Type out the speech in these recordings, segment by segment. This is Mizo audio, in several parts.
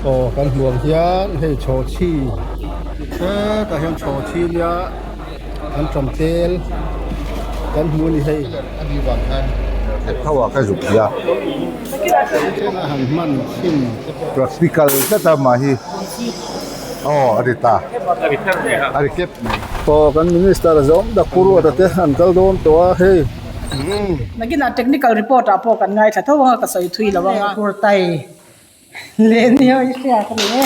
Aw kan hmuh ang hian hei chhawhchhi hetah hian chhawhchhi nia an ṭawm tel kan hmu a ni hei. Thlenga han hman thin te pawh. Practical tlat a mah hi aw a ri ta a ri kep mai. Aw kan minister zawng tak Pu Ruata te an kal dawn tawh a hei. Nakinah technical report ah pawh kan ngaithla tho anga ka sawi thui lo anga. Kurtai leh nia i hria ka ni e.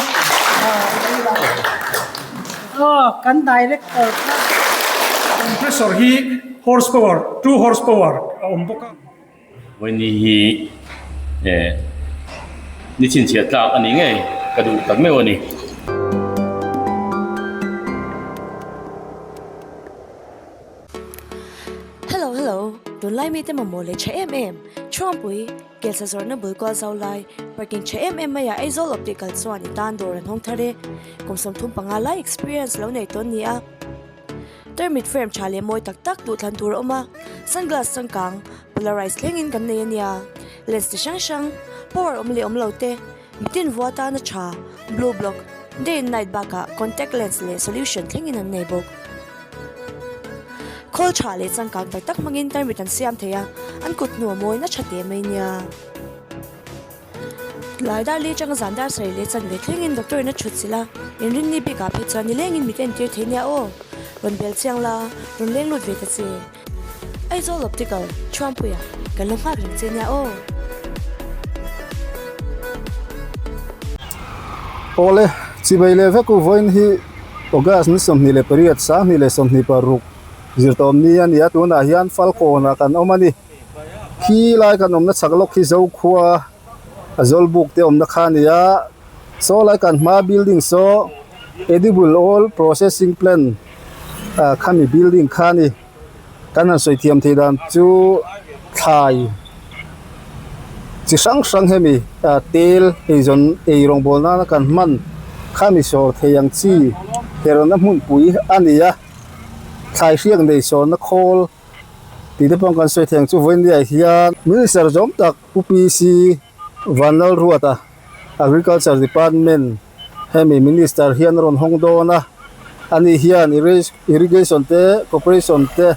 Aw kan director kha. Compressor hi horsepower, 2 horsepower a awm bawk a. Vawiini hi eh ni chhinchhiah tlak a ni ngei ka duh tak meuh a ni. Hello hello, tunlai mite mamawh leh tha em em, Thuampui, Kelsa zawrhna bul kual zo lai, parking tha em em maiah Aizawl Optical chuan i tan dawr an hawng thar e, kum 35 lai experience lo nei tawn ni a. Tarmit frame tha leh mawi tak tak duhthlan tur a awm a, sunglass changkang, polarized thlengin kan nei a nia. Lens ti hrang hrang, power awm leh awm lo te, mitin vua tana tha, blue block, day and night bakah contact lens leh solution thlengin an nei bawk. Khawl tha leh changkang tak tak hmangin tarmit an siam thei a, an kut hnu a mawi na tha teh mai nia. Tlai dar li atanga zan dar sarih leh chanve thlengin doctor in a thut chilh a, inrinni bikah phei chuan nilengin mit entir thei nia aw. Rawn bel chiang la, rawn leng lut ve ta che. Aizawl Optical, Thuampuia, kan lo nghak reng che nia aw. Awle, chibei leh vek u vawiin hi August ni 28, 2026 zirtawm ni a ni a, tunah hian Falkawnah kan awm a ni. Khi lai kan awmna chhak lawk hi Zokhua a Zawlbuk te awmna kha a ni a, saw lai kan hma building saw edible oil processing plant ah khami building kha a ni. Kan han sawi thiam theih dan chu thlai chi hrang hrang hemi ah tel eizawn ei rawngbawl nana kan hman khami sawr thei ang chi herna hmunpui a ni a, thlai hriak nei sawrna khawl. Tih te pawh kan sawi thei ang chu vawinia hian Minister zawm tak Pu PC Vanlalruata Agriculture Department hemi Minister hian a rawn hawng dawn a, ani hian Irrigation te Corporation te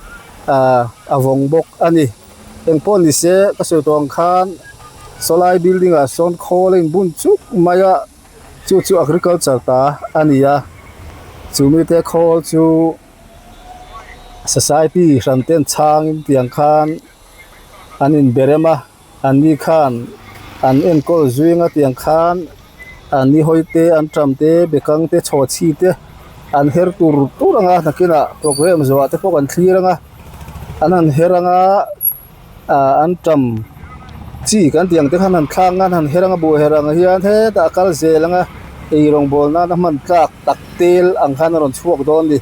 ah a vawng bawk a ni. Engpawh ni se ka sawi tawh ang khan sawlai building ah sawn khawl a inbun chuk mai a, chu chu Agriculture ta a ni a, chu mite khawl chu. Society hran ten chhangin tiang khan an inberem a, an ni khan an enkawl zuing a tiang khan an ni hawi te an ṭam te bekang te chhawchhi te an her tur tur ang a nakinah programme zawhah te pawh kan thlir ang a an han her ang a ah an ṭam chi kan tih ang te khan han thlak ang a an han her ang a buh her ang hian hetah a kal zel ang a ei rawngbawl nana hman tlak tak tel ang khan a rawn chhuak dawn a ni.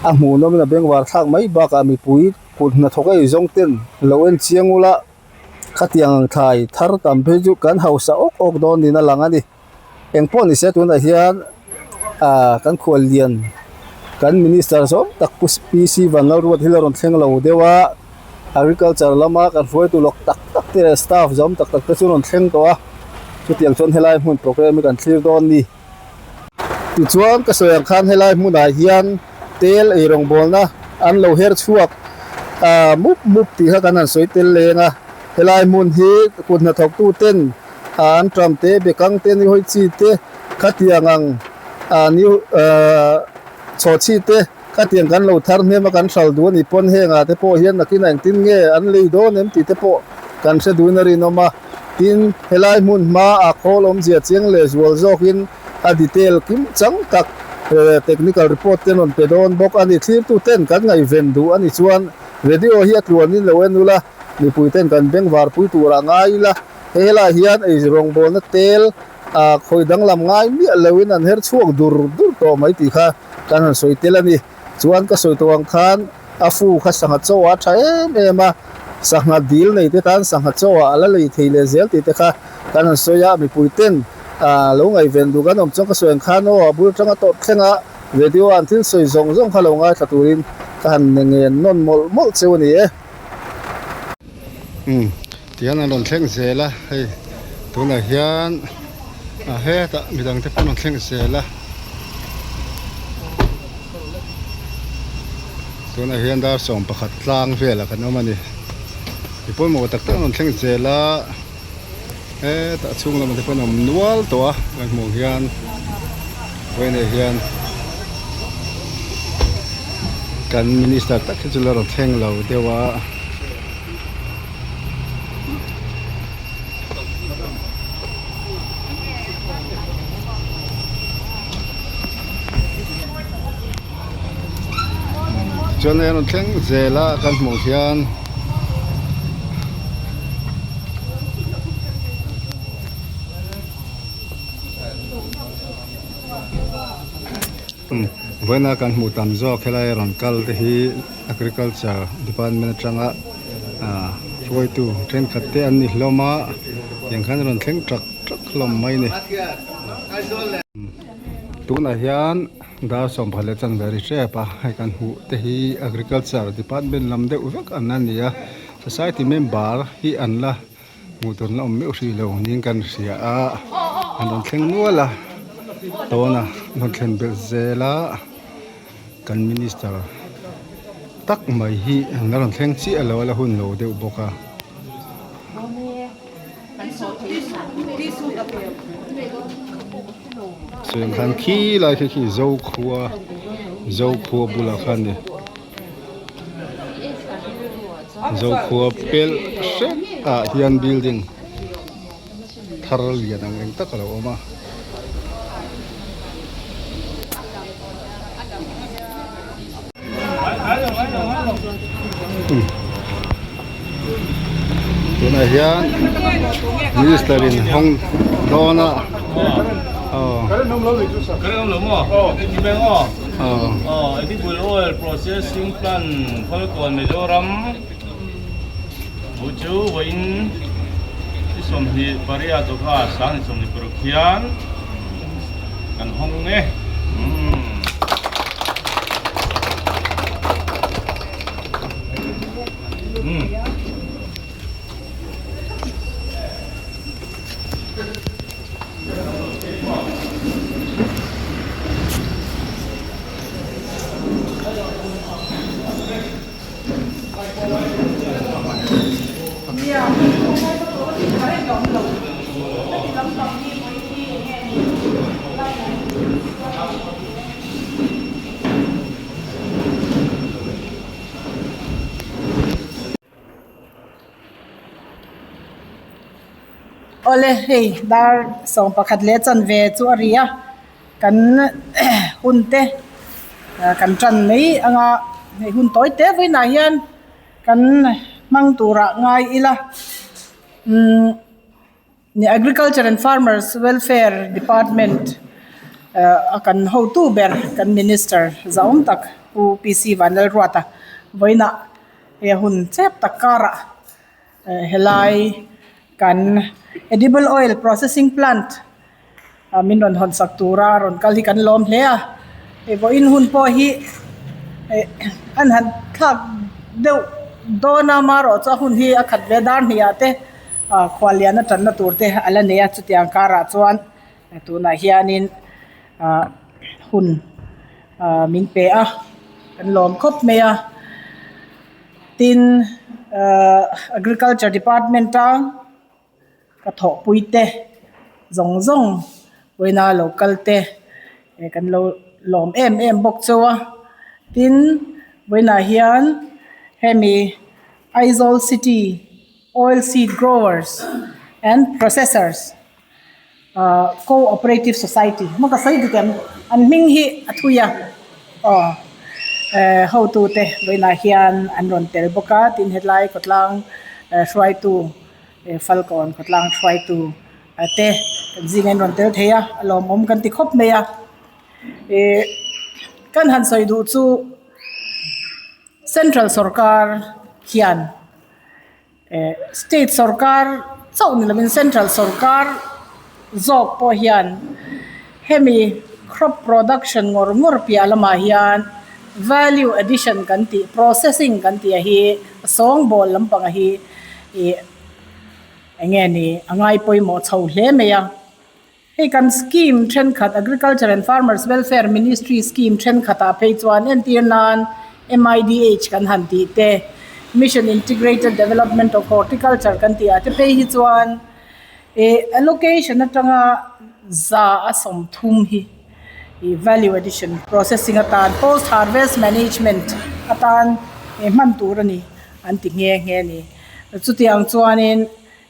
A hmuhnawmin a bengvar thlak mai bakah mipui kut hnathawk a eizawng ten lo en chiang ula khatiang ang thlai thar tam phei chu kan hausa awk awk dawn niin a lang a ni. Engpawh ni se tunah hian ah kan khuallian kan minister zawng tak Pu PC Vanlalruat hi la rawn thleng lo deuh a agriculture lama kan hruaitu lawk tak tak te leh staff zawm tak tak te chu rawn thleng tawh a chutiang chuan helai hmun programme hi kan thlir dawn a ni. Tichuan ka sawi ang khan helai hmunah hian tel ei rawngbawlna an lo her chhuak ah mup mup tih kha kan han sawi tel leng a, helai hmun hi kut hnathawktu ten ah an ṭam te bekang te ni hawi chi te khatiang ang ah ni ah chhawchhi te khatiang kan lo thar hnem a kan hral duh a ni pawn heng ah te pawh hian nakin ah engtin nge an lei dawn em tih te pawh kan hre duhin a rinawm a. Tin, helai hmun hma a khawl awmzia chiang leh zual zawkin a detail kim chang tak technical report te rawn pe dawn bawk a ni. Thlirtu ten kan ngaihven duh a ni chuan video hi a tluanin lo en ula, mipui ten kan bengvarpui turah ngai ila. He helai hian ei rawngbawlna tel a khawi danglam ngai miah loin an her chhuak dur dur tawh mai tih kha kan han sawi tel a ni. Chuan ka sawi tawh ang khan a fu kha sangha chaw a tha em em a, sangha dil nei te tan sangha chaw ah a la lei thei leh zel tih te kha kan han sawi a, mipui ten lo ngaihven duh kan awm chuan ka sawi ang khan aw a bul atanga tawp thleng a video ah an thil sawi zawng zawng kha lo ngaithla turin ka han ngen nawn mawlh mawlh cheu a ni e. Umm tihian an rawn thleng zel a hei tunah hian. A hetah midang te pawh an rawn thleng zel a. Tunah hian dar 11 tlang velah kan awm a ni. Mi pawimawh tak tak an rawn thleng zel a. Hetah chhung lamah te pawh an awm nual tawh a kan hmuh hian vawiinah hian kan minister tak hi chu la rawn thleng lo deuh a. Chuan hei a rawn thleng zel a kan hmuh hian vawiina kan hmuh tam zawk helai a rawn kal te hi agriculture department atanga ah hruaitu thenkhat te an ni hlawm a tiang khan a rawn thleng tak tak hlawm mai a ni. Tunah hian dar 11 leh chanve ri tep a hei kan hmuh te hi agriculture department lam deuh vek an la ni a society member hi an la hmuh tur an la awm meuh hrih lo niin kan hria a an rawn thleng nual a tawna an rawn thlen belh zel a kan minister tak mai hi an la rawn thleng chiah lo a la hun lo deuh bawk a. Chuan khan khi lai khi khi Zokhua Zokhua bulah khan ni Zokhua pelh hrep ah hian building thar lian ang reng tak a lo awm a. Tunah hian minister in hawng dawn a aw aw Edible oil processing plant Falkawn Mizoram chu vawiin ni 28 August 2026 hian kan hawng e. Awle hei dar 11 leh chanve chu a ri a kan hun te kan tan mai anga hei hun tawi te vawiinah hian kan hmang turah ngai ila umm Agriculture and Farmers Welfare Department a kan hotu ber kan minister zahawm tak Pu P C Vanlalruata vawiinah hei a hun chep tak karah helai kan edible oil processing plant min rawn hawn sak tura rawn kal hi kan lawm hle a hei vawiin hun pawh hi an han thlak deuh dawn a amaherawh chu a hun hi a khat ve dar hnih ah te ah khuallian a tanna tur te a la nei a chutiang karah chuan tunah hianin ah hun ah min pe a kan lawm khawp mai a tin ah agriculture department a. Ka thawhpui te zawng zawng vawiina lo kal te kan lo lawm em em bawk chauh a tin vawiinah hian hemi Aizawl city oil seed growers and processors ah co-operative society maw ka sawi dik em an hming hi a thui a aw eh hotu te vawiinah hian an rawn tel bawk a tin hetlai khawtlang hruaitu. Falkawn khawtlang hruaitu te kan zing an rawn tel thei a a lawmawm kan ti khawp mai a ih kan han sawi duh chu central sawrkar hian eh state sawrkar chauh ni lovin central sawrkar zawk pawh hian hemi crop production ngawr ngawr piah lamah hian value addition kan tih processing kan tih a hi sawngbawl lampang a hi. Ih eng nge ni a ngai pawimawh chho hle mai a. Hei kan scheme thenkhat Agriculture and Farmers Welfare Ministry scheme thenkhatah phei chuan entir nan MIDH kan han tih te, Mission Integrated Development of Horticulture kan tih ah te phei hi chuan ih allocation atanga za a 30 hi ih value addition processing atan post harvest management atan ih hman tur a ni an ti nghe nghe a ni. Chutiang chuanin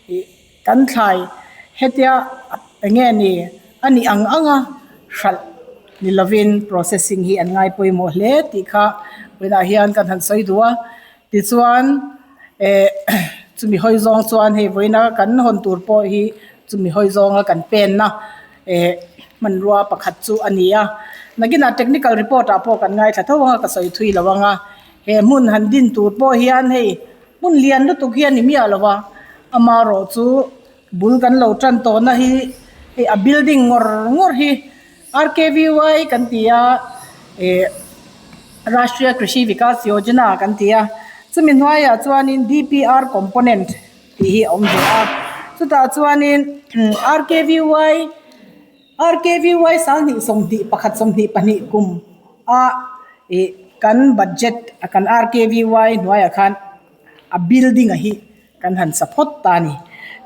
ih. Kan thlai hetia eng nge ni a nih ang ang a hralh ni lovin processing hi an ngai pawimawh hle tih kha vawiinah hian kan han sawi duh a. Tichuan eh chumi hawi zawng chuan hei vawiina kan hawn tur pawh hi chumi hawi zawnga kan penna eh hmanrua pakhat chu a ni a. Nakinah technical report ah pawh kan ngaithla tho ang a ka sawi thui lo ang a. He hmun han din tur pawh hian hei. Hmun lian lutuk hi a ni miah lo a, amarawh chu bul kan lo tan tawhna hi hei a building ngawr ngawr hi R_K_V_Y kan ti a ih Rashtriya Krishi Vikas Yojana kan ti a chumi hnuaiah chuanin D_P_R component tih hi a awm ve a chutah chuanin R_K_V_Y. RKVY 2021 22 kum a ih kan budget a kan RKVY hnuaiah khan a building a hi kan han sa phawt ta a ni.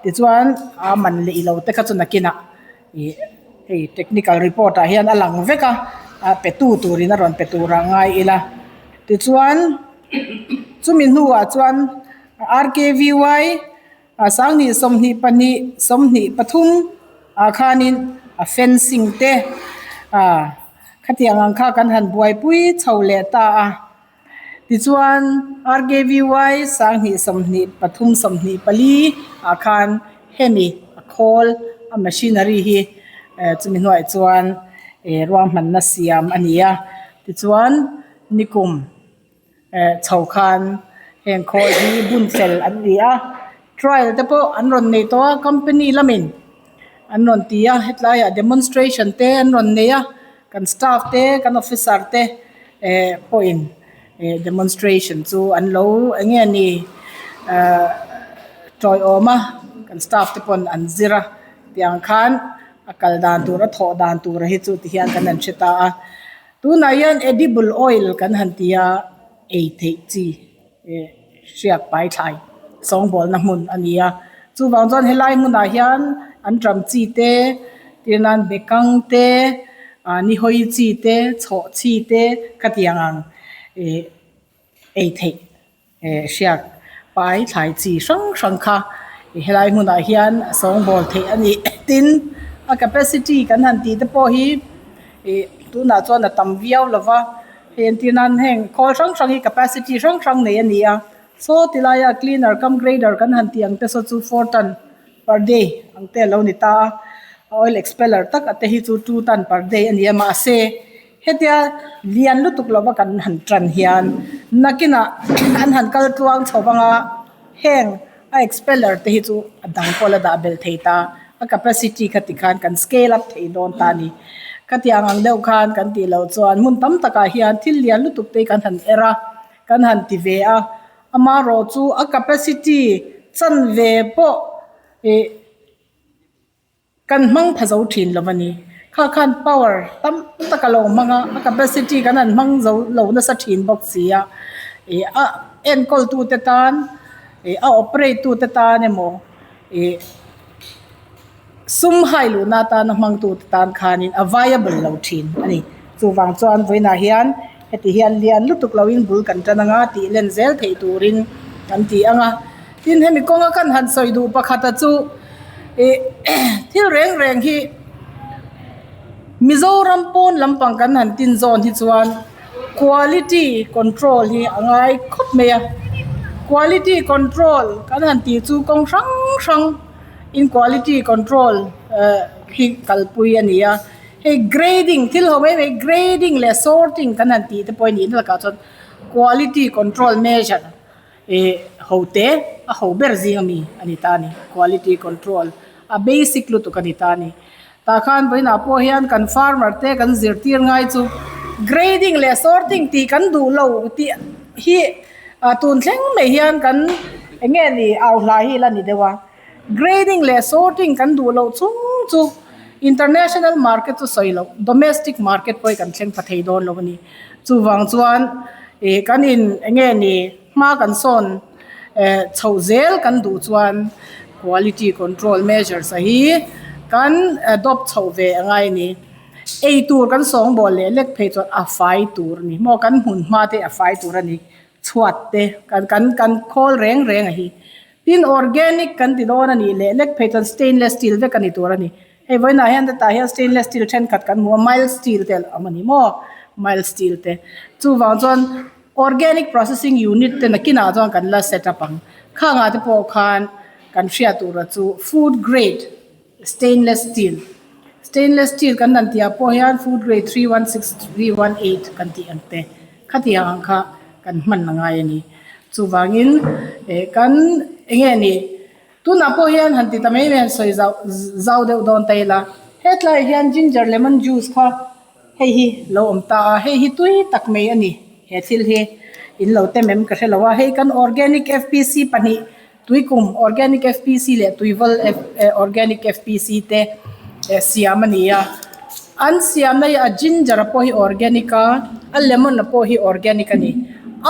Tichuan a man leh ilo te kha chu nakinah ih hei technical report ah hian a lang vek a, a pe tu turin a rawn pe tur a ngai ila. Tichuan chumi hnuah chuan RKVY. A 20 22 23 ah khanin a fencing te ah khatiang ang kha kan han buaipui chho leh ta a tichuan R_K_V_Y 20 23 24 ah khan hemi a khawl a machinery hi eh chumi hnuaiah chuan eh ruahmanna siam a ni a tichuan nikum. Eh chho khan heng khawl hi bun fel an ni a trial te pawh an rawn nei tawh a company lamin an rawn ti a hetlaiah demonstration te an rawn nei a kan staff te kan officer te eh pawhin eh demonstration chu an lo eng nge ni ah tawiawm a kan staff te pawn an zir a tiang khan a kal dan tur a thawh dan tur hi chu ti hian kan han hre ta a. Tunah hian edible oil kan han ti a, ei theih chi eh hriak pai thlai sawngbawlna hmun a ni a. Chuvang chuan helai hmunah hian an ṭam chi te, tir nan bekang te, ah nihawi chi te, chhawh chi te khatiang ang eh ei theih. Eh hriak pai thlai chi hrang hrang kha helai hmunah hian a sawngbawl theih a ni. Tin, a capacity kan han tih te pawh hi ih tunah chuan a tam viau lo va, hei entir nan heng khawl hrang hrang hi capacity hrang hrang nei a ni a, saw ti laia cleaner cum grader kan han tih ang te saw chu four ton per day ang te a lo ni ta a, oil expeller tak a te hi chu two ton per day a ni a mahse Hetia lian lutuk lova kan han tan hian nakinah an han kal tluang chho vang a, heng a expeller te hi chu a dang pawh la dah belh thei ta, a capacity kha tikhan kan scale up thei dawn ta a ni. Khatiang ang deuh khan kan tih loh chuan hmun tam takah hian thil lian lutuk te hi kan han er a, kan han ti ve a, amaherawhchu a capacity chanve pawh ih. Kan hmang pha zo thin lo a ni. Kha khan power tam tak a lo hmang a, a capacity kan han hmang zo lo nasa thin bawk si a. Ih a enkawl tute tan ih a operate tute tan emaw ih sum hai luhna atana hmang tute tan khanin a viable lo thin a ni. Chuvang chuan vawiinah hian heti hian lian lutuk loin bul kan tan anga tih len zel theih turin kan ti ang a. Tin hemi kawnga kan han sawi duh pakhata chu ih thil reng reng hi Mizoram pawn lampang kan han tin zawn hi chuan quality control hi a ngai khawp mai a quality control kan han tih chu kawng hrang hrang in quality control eh hi kalpui a ni a hei grading thil ho mai mai grading leh sorting kan han tih te pawh a nih na lakah chuan quality control measure. Ih ho te a ho ber zing ami a ni ta a ni quality control a basic lutuk a ni ta a ni tah khan vawiinah pawh hian kan farmer te kan zirtir ngai chu grading leh sorting tih kan duh lo tih hi ah tun thleng mai hian kan eng nge ni au hlai hi la ni deuh a grading leh sorting kan duh loh chung chu. International market chu sawi loh, domestic market pawh hi kan thleng pha thei dawn lo a ni. Chuvang chuan ih kan in eng nge ni hma kan sawn eh chhoh zel kan duh chuan quality control measures a hi kan adopt chhoh ve a ngai a ni. Ei tur kan sawngbawl leh lek phei chuan a fai tur a ni maw kan hmun hma te a fai tur a ni chhuat te kan kan kan khawl reng reng a hi. Tin organic kan ti dawn a nih leh lek phei chuan stainless steel vek a ni tur a ni. Hei vawiinah hian hetah hian stainless steel thenkhat kan hmu a mild steel te a awm a ni maw mild steel te chuvang chuan organic processing unit te nakinah chuan kan la set up ang. Khangah te pawh khan kan hriat tura chu food grade stainless steel stainless steel kan han tih ah pawh hian food grade 316 318 kan tih ang te khatiang ang kha kan hman a ngai a ni. Chuvangin eh kan eng nge ni tunah pawh hian han ti ta mai mai han sawi zau zau deuh dawn ta ila hetlaiah hian ginger lemon juice kha hei hi lo awm ta a hei hi tui tak mai a ni he thil hi in lo tem em ka hre lo a hei kan organic F_P_C pahnih Tuikum Organic FPC leh Tuival Organic FPC te siam a ni a. An siamna hi a ginger pawh hi organic a, a lemon pawh hi organic a ni.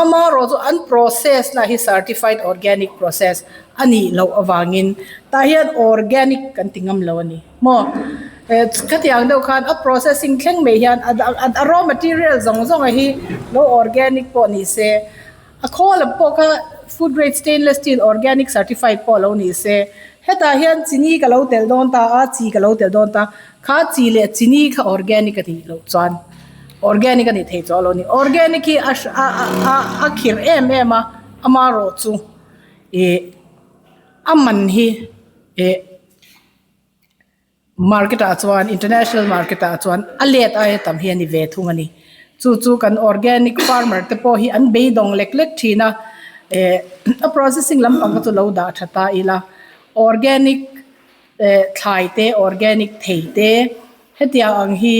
Amaherawhchu an process lah hi certified organic process a nih loh avangin tah hian organic kan ti ngam lo a ni maw. Khatiang deuh khan a processing thleng mai hian a raw material zawng zawng hi lo organic pawh ni se. A khawl lam pawh kha food grade stainless steel organic certified pawh lo ni se. Hetah hian chini ka lo telh dawn ta a, chi ka lo telh dawn ta. Kha chi leh chini kha organic a nih loh chuan organic a nih theih chuah lo a ni. Organic hi a a a a khirh em em a, amaherawh chu ih a man hi ih. Market ah chuan international market ah chuan a let aia tam hi a ni ve thung a ni. Chu chu kan organic farmer te pawh hi an beidawng lek lek thin a, eh a processing lampang kha chu lo dah tha ta ila organic eh thlai te organic thei te hetiang ang hi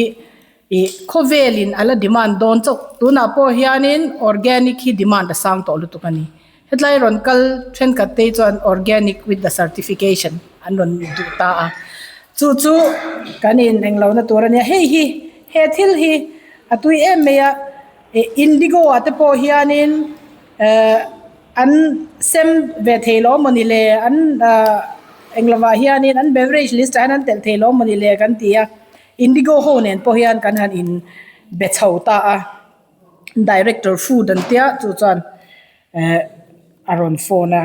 ih khawvelin a la demand dawn chauh. Tunah pawh hianin organic hi demand a sang tawh lutuk a ni. Hetlai rawn kal thenkhat te hi chuan organic with the certification an rawn duh ta a, chu chu kan in englo na tur a nia. Hei hi he thil hi a tui em mai a, ih indigo ah te pawh hianin ehh an sem ve thei lo mawni le an ahh englovah hianin an beverage list ah hian an telh thei lo mawni le kan ti a, indigo ho nen pawh hian kan han in be chho ta a. Director food an tia chu chuan eh a rawn phone a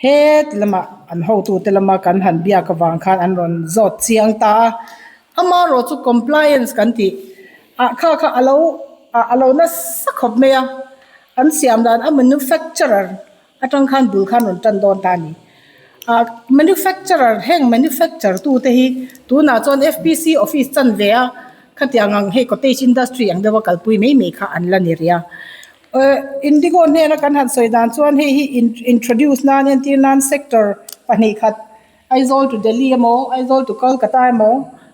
heti lamah an hotute lama kan han biak avang khan an rawn zawt chiang ta a amaherawh chu compliance kan tih ah kha kha alo ah alo nasa khawp mai a an siam dan a manufacturer atang khan bul khan rawn tan dawn ta a ni ah manufacturer heng manufacture tu te hi tunah chuan F_P_C office chan ve a khatiang ang hei cottage industry ang deuha kalpui mai mai kha an la ni rih a eh indigo hnena kan han sawi dan chuan hei hi introduce nan entir nan sector pahnih khat Aizawl to Delhi emaw Aizawl to Kolkata emaw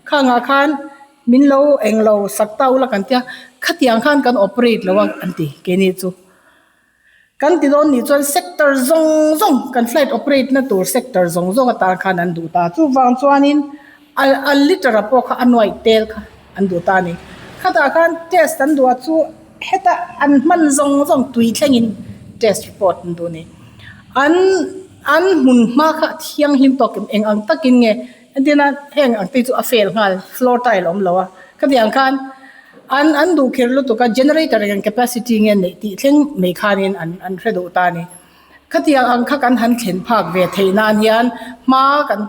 khangah khan min lo englo sak ta ula kan tia khatiang khan kan operate lo a an ti keini chu. Kan ti dawn nih chuan sector zawng zawng kan flight operate na tur sector zawng zawng atan khan an duh ta. Chuvang chuanin a a liter a pawh kha a nuaih tel kha an duh ta a ni. Khatah khan test an duh a chu heta an hman zawng zawng tui thlengin test report an duh a ni. An an hmun hma kha a thianghlim tawk em eng ang takin nge entirna heng ang te chu a fail nghal floor tile a awm lo a. Khatiang khan. An an duh kher lutuk a, generator eng capacity nge neih tih thleng mai khanin an an hre duh ta a ni. Khatiang ang kha kan han thlen phak ve theih nan hian hma kan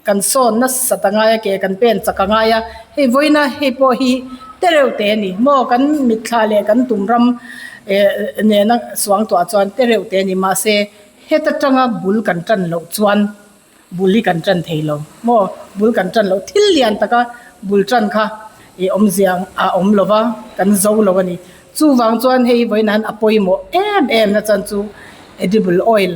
kan sawn nasa ta ngai a, ke kan pen chak a ngai a, hei vawiina hei pawh hi te reuh te a ni. Maw kan mitthla leh kan tum ram eh nena suang tuah chuan te reuh te a ni. Mahse heta tanga bul kan tan loh chuan Bul hi kan tan thei lo maw? Bul kan tan loh thil lian taka bul tan kha ih awmzia a awm lo va, kan zo lo a ni. Chuvang chuan hei vawiin han a pawimawh em em na chuan chu edible oil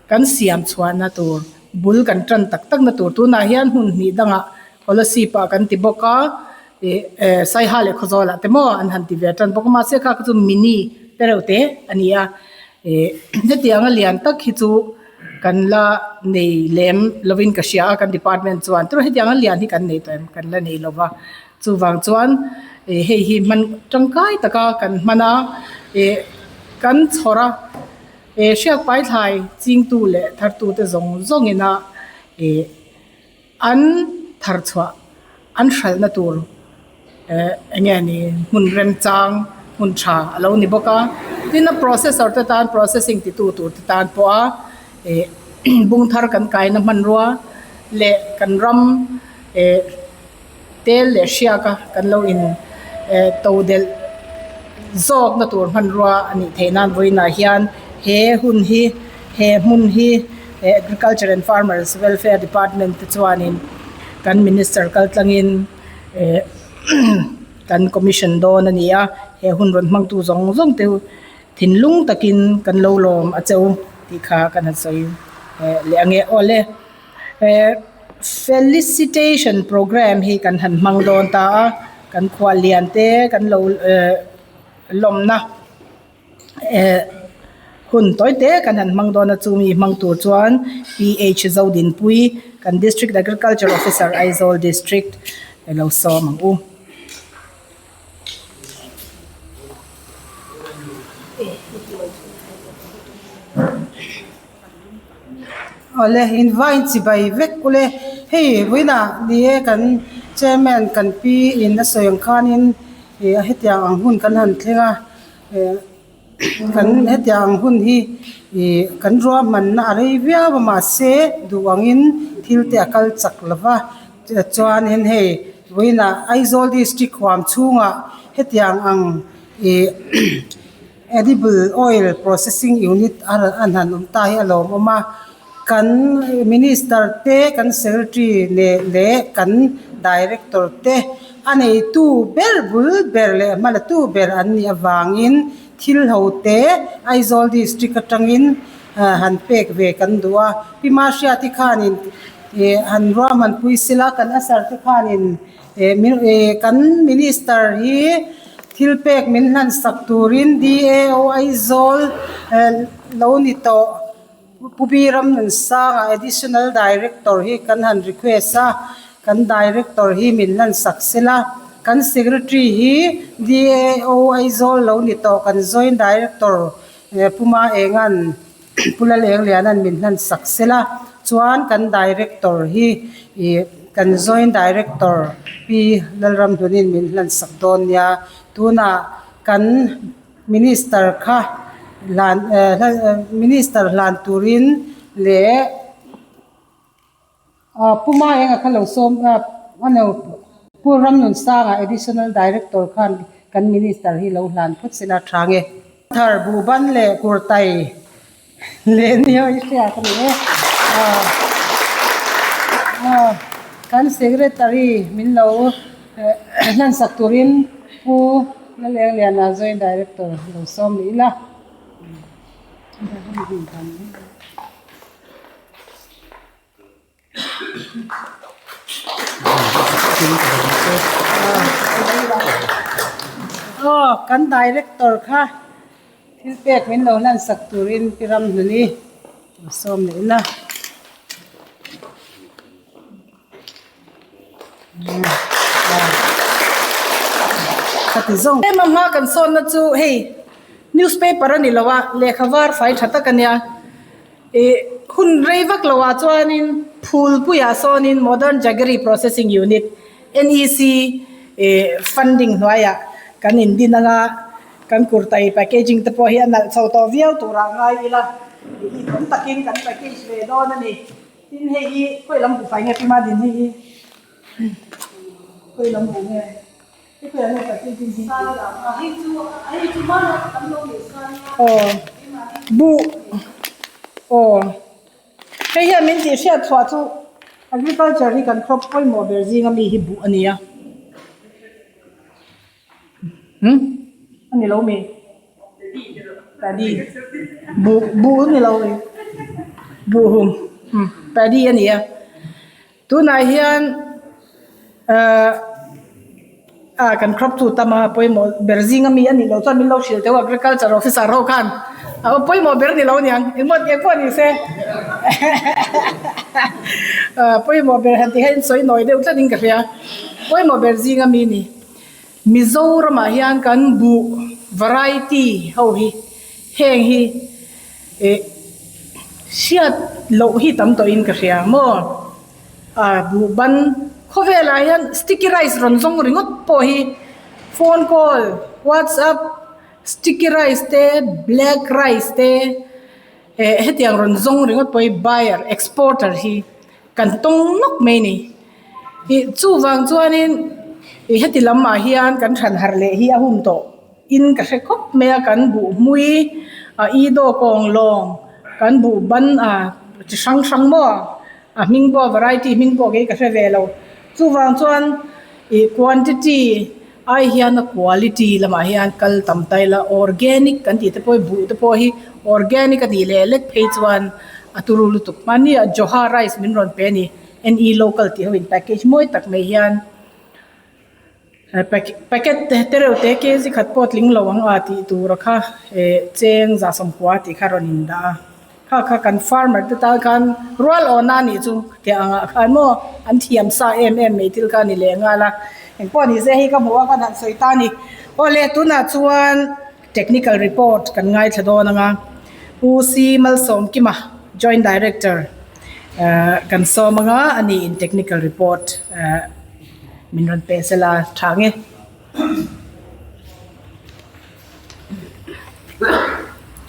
kan siam chhuahna tur, bul kan tan tak tak na tur. Tunah hian hmun hnih dangah Kolasib ah kan ti bawk a, ih Saiha leh Khawzawl ah te maw an han ti ve tan bawk a, mahse kha kha chu mini te reuh te a ni a, ih hetianga lian tak hi chu. kan la nei lem lovin ka hria a kan department chuan tuna hetiang a lian hi kan nei tawh em kan la nei lo va chuvang chuan ih hei hi hman tangkai taka kan hman a ih kan chhawr a ih hriak paithlai chingtu leh thartu te zawng zawng ina ih. An thar chhuah an hralhna tur eh eng nge ni hmun remchang hmun tha a lo ni bawk a tin a processor te tan processing ti tu tur te tan pawh a eh bung thar kan kaina hmanrua leh kan ram eh tel leh hriak a kan lo in eh to delh zawkna tur hmanrua a nih theih nan vawiinah hian he hun hi he hmun hi eh agriculture and farmers welfare department te chuanin kan minister kal tlangin eh kan commission dawn a ni a he hun rawn hmangtu zawng zawng te thinlung takin kan lo lawm a cheu tih kha kan han sawi eh leh ang e aw le. Eh felicitation program hi kan han hmang dawn ta a kan khuallian te kan lo eh lawmna eh hun tawi te kan han hmang dawn a chumi hmang tur chuan PH Zodinpui kan district agriculture officer Aizawl district alo sawm ang u. Awle invine chibai vek ule hei vawiinah ni e kan chairman kan pi in a sawi ang khanin ih hetiang ang hun kan han thleng a eh kan hetiang ang hun hi ih kan ruahmanna a rei viau a mahse duh angin thil te a kal chak lo va chuanin hei vawiinah Aizawl district huam chhungah hetiang ang ih. Edible oil processing unit a an han awm ta hi a lawmawm a kan minister te kan secretary leh leh kan director te a neitu ber bul ber leh hmalatu ber an nih avangin thil ho te Aizawl district atangin han pek ve kan duh a Pi Mahriati khanin ih han ruahmanpui sela kan asar te khanin. Kan minister hi thil pek min hlan sak turin DAO Aizawl lo ni tawh Pu Biram Nunsanga Additional Director hi kan han request a, kan Director hi min hlan sak sela, kan Secretary hi DAO Aizawl lo ni tawh kan Joint Director Pu Maenga'n Pu Lalengliana'n min hlan sak sela chuan kan Director hi ih kan Joint Director Pi Lalramhluni'n min hlan sak dawn nia. Tunah kan Minister kha hlan eh Minister hlan turin leh Ah Pu Maenga kha lo sawm a a no Pu Ramnunsanga Additional Director khan kan Minister hi lo hlan phawt sela tha nge. Thar buhban leh kurtai leh nia i hria ka ni e. Ah ah kan Secretary min lo hlan sak turin Pu Lalengliana Joint Director lo sawm leh ila. Aw kan director kha thil pek min lo hlan sak turin pi Ramhluni lo sawm leh ila. Ka ti zawng. Ema hma kan sawnna chu hei newspaper a ni lo a lehkha var fai tha tak a nia. Ih hun rei vak lo ah chuanin phulpuiah sawnin Modern Jaggery Processing Unit, NEC, ih funding hnuaiah kan indin anga kan kurtai packaging te pawh hi a nalh chho tawh viau turah ngai ila ih tam takin kan package ve dawn a ni. Tin hei hi khawi lam buhfai nge Pima din hei hi khawi lam buh nge hei khawi lam nge packaging hi aw buh aw hei hian min tih hriat chhuah chu agriculture hi kan crop pawimawh ber zinga mi hi buh a ni a hmm a ni lo mi. Paddy buh buh a ni lo e buh hum paddy a ni a tunah hian ahh ah kan crop tu tam a pawimawh ber zing ami a nih loh chuan min lo hrilh teuh a agriculture officer ho khan. A pawimawh ber ni lo niang, engmaw eng pawh ni se. Pawimawh ber han tih hian sawi nawi deuh tlat in ka hria. Pawimawh ber zinga mi ni. Mizoramah hian kan buh variety ho hi heng hi eh hriat loh hi tam tawhin ka hria maw? A buh ban khawvelah hian sticky rice rawn zawng ringawt pawh hi phone call, whatsapp, sticky rice te, black rice te eh hetiang rawn zawng ringawt pawh hi buyer, exporter hi kan tawng nawk mai a ni. Ih chuvang chuanin ih heti lamah hian kan hran harh leh hi a hun tawh in ka hre khawp mai a kan buh hmui a i daw kawng lawng kan buh ban a chi hrang hrang maw a hming pawh variety hming pawh kei ka hre ve lo chuvang chuan ih quantity ai hian a quality lamah hian kal tam ta ila organic kan tih te pawh hi buh te pawh hi organic a nih leh lek phei chuan a turu lutuk mahni ah joha rice min rawn pe a ni ne local tih ho in package mawi tak mai hian packet te tereuh te kg khat pawh tling lo ang a tih tur a kha eh cheng za sawmkua tih kha rawn in dah a kha kha kan farmer te tan khan rual awhna a nih chu tiang angah khan maw an thiam sa em em mai thil kha a ni leh nghal a engpawh ni se hei ka hmuh a ka han sawi ta a ni awle tunah chuan technical report kan ngaithla dawn ang a Pu C Malsawmkima joint director eh kan sawm ang a a ni in technical report eh min rawn pe sela tha nge.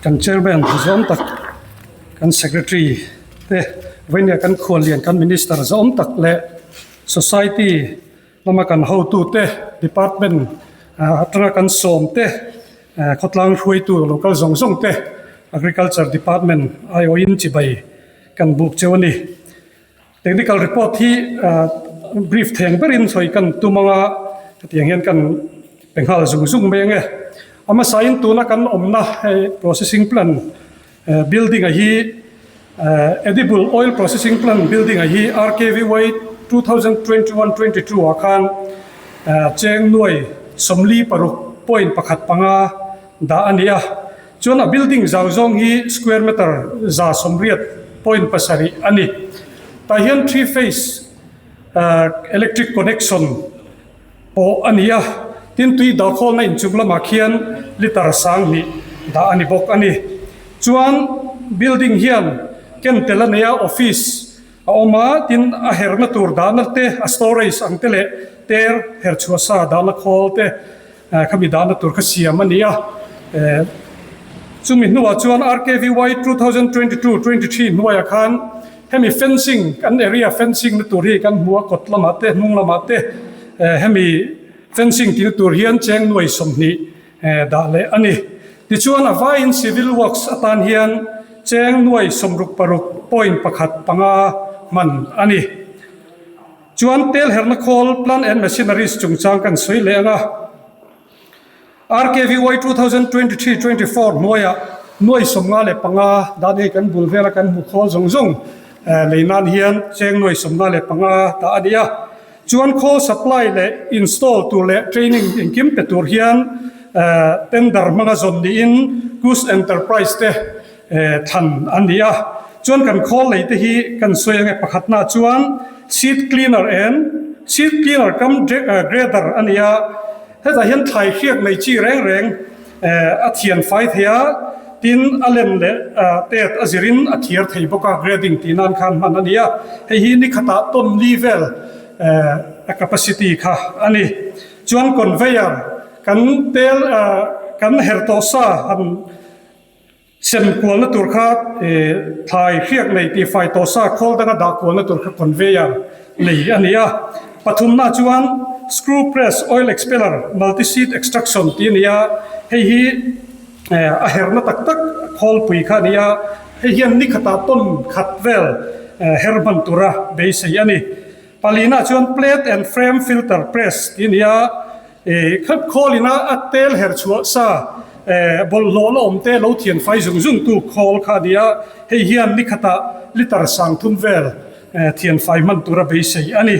Kan chairman zawm tak kan secretary te vawinia kan khuallian kan minister zawm tak leh society lama kan hotu te department atanga kan sawm te khawtlang hruaitu local zawng zawng te agriculture department aiawhin chibai kan buk cheu a ni. Technical report hi brief theng berin sawi kan tum anga hetiang hian kan pe nghal zung zung mai ange. A hmasain tuna kan awmna hei processing plant building a hi edible oil processing plant building a hi RKVY 2021 22 ah khan cheng nuai 46 point 1 5 dah a ni a. Chuan a building zau zawng hi square meter 180.7 a ni. Tah hian three phase electric connection pawh a ni a, tin tui dahkhawlna inchung lamah khian liter 2000 dah a ni bawk a ni. Chuan building hian ken tel a nei a, office a awm a, tin a herna tur dahna te, a storage ang te leh ter herchhuah sa dahna khawl te, Khami dahna tur kha siam a ni a, chumi hnuah chuan RKVY 2022 23 hnuaiah khan hemi fencing kan area fencing na tur hi kan hmu a kawt lamah te hnung lamah te hemi fencing tihna tur hian cheng nuai 20 dah leh a ni. Tichuan a vaiin civil works atan hian cheng nuai 66 point 1 5 hman a ni. Chuan tel herna khawl, plant and machineries chungchang kan sawi leh ang a. RKVY 2023 24 hnuaiah nuai 55 dan hei kan bul vela kan hmu khawl zawng zawng lei nan hian cheng nuai 55 dah a ni a. Chuan khawl supply leh install tur leh training engkim pe tur hian tender hmanga zawn niin Kus Enterprise te thlan a ni a, chuan kan khawl lei te hi kan sawi ange pakhatna chuan seed cleaner and seed cleaner cum grader a ni a, hetah hian thlai hriak nei chi reng reng a thian fai thei a, tin a lem leh tet a zirin a thiar thei bawk a, grading tih nan khan hman a ni a, hei hi ni khatah ton li vel a capacity kha a ni, chuan conveyor kan tel kan her tawh sa han. Sem kualna tur kha thlai hriak nei tih fai tawh sa khawl danga dah kualna tur kha conveyor nei a ni a. Pathumna chuan screw press oil expeller multi seed extraction tih a ni a, hei hi a herna tak tak khawlpui kha a ni a, hei hian ni khatah ton khat vel her hman tura beisei a ni. Palina chuan plate and frame filter press tih a ni a. Khat khawl ina a tel her chhuah sa bawlhhlawh la awm te lo thian fai zung zung tu khawl kha a ni a, hei hian ni khatah litre 3000 vel thian fai hman tura beisei a ni.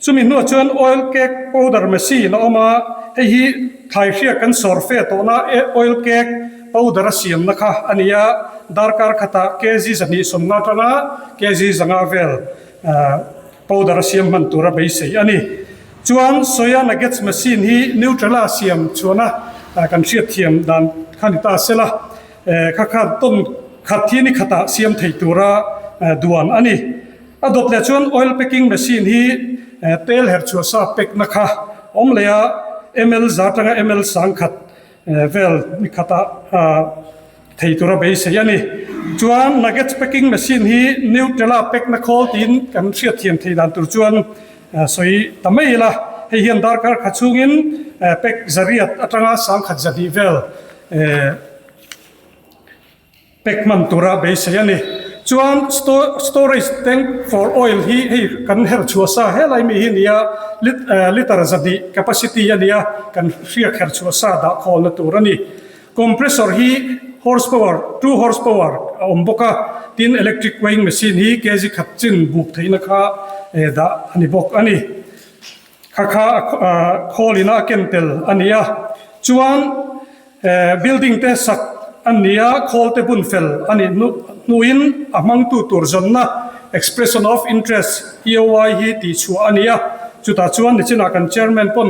Chumi hnuah chuan oil cake powder machine a awm a, hei hi thlai hriak kan sawr fe tawhna oil cake powder a siamna kha a ni a, darkar khatah kg 250 atanga kg 500 vel powder a siam hman tura beisei a ni. Chuan soya nuggets machine hi Nutrela siam chhuahna kan hriatthiam dan kha ni ta sela, kha khan ton khat hi ni khatah siam thei tura duan a ni. A dawt leh chuan oil packing machine hi tel her chhuah sa pack na kha awm leh a, ml za atanga ml 1000 vel ni khatah thei tura beisei a ni. Chuan nuggets packing machine hi Nutella pack na khawl tiin kan hriatthiam thei dan tur chuan sawi ta mai ila, hei hian darkar kha chhungin pack zariat atanga 1000 zahnih vel Pack hman tura beisei a ni. Chuan storage tank for oil hi hei kan her chhuah sa helai mi hi nia litre 200 capacity a nia kan hriak her chhuah sa dah khawlna tur a ni. Compressor hi horse power 2 horse power a awm bawk a, tin electric weighing machine hi kg khat chin buk theihna kha dah a ni bawk a ni. Kha kha khawlin a ken tel a ni a, chuan building te sak a ni a, khawl te bun fel a nih hnuin a hmangtu tur zawnna Expression of Interest, EOI, hi tihchhuah a ni a, chutah chuan nichinah kan Chairman pawn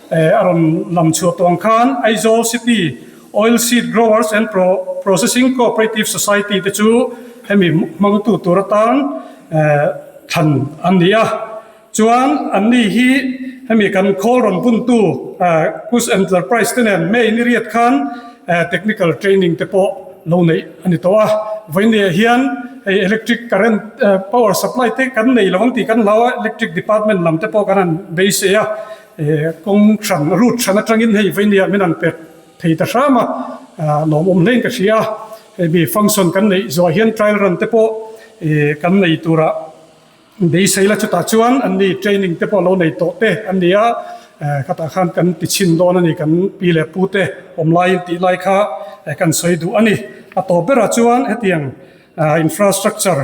a rawn lam chhuah tawh ang khan Aizawl City Oil Seed Growers and Processing Cooperative Society te chu hemi hmangtu tur atan thlan an ni a. Chuan anni hi hemi kan khawl rawn buntu Kus Enterprise te nen May ni riat khan technical training te pawh lo neih a ni tawh a. Vawinia hian hei electric current power supply te kan nei lo ang tih kan hlau a, electric department lam te pawh kan han beisei a, kawng hran route hran atangin hei vawinia min han pek thei ta hram a, lawmawm hlein ka hria a. Hei mi function kan neih zuah hian trial run te pawh kan nei turah Beisei la chutah chuan an ni training te pawh lo nei tawh te an ni a, khatah khan kan ti chhin dawn a ni, kan pi leh pu te awm laiin tih lai kha kan sawi duh a ni. A tawp berah chuan hetiang infrastructure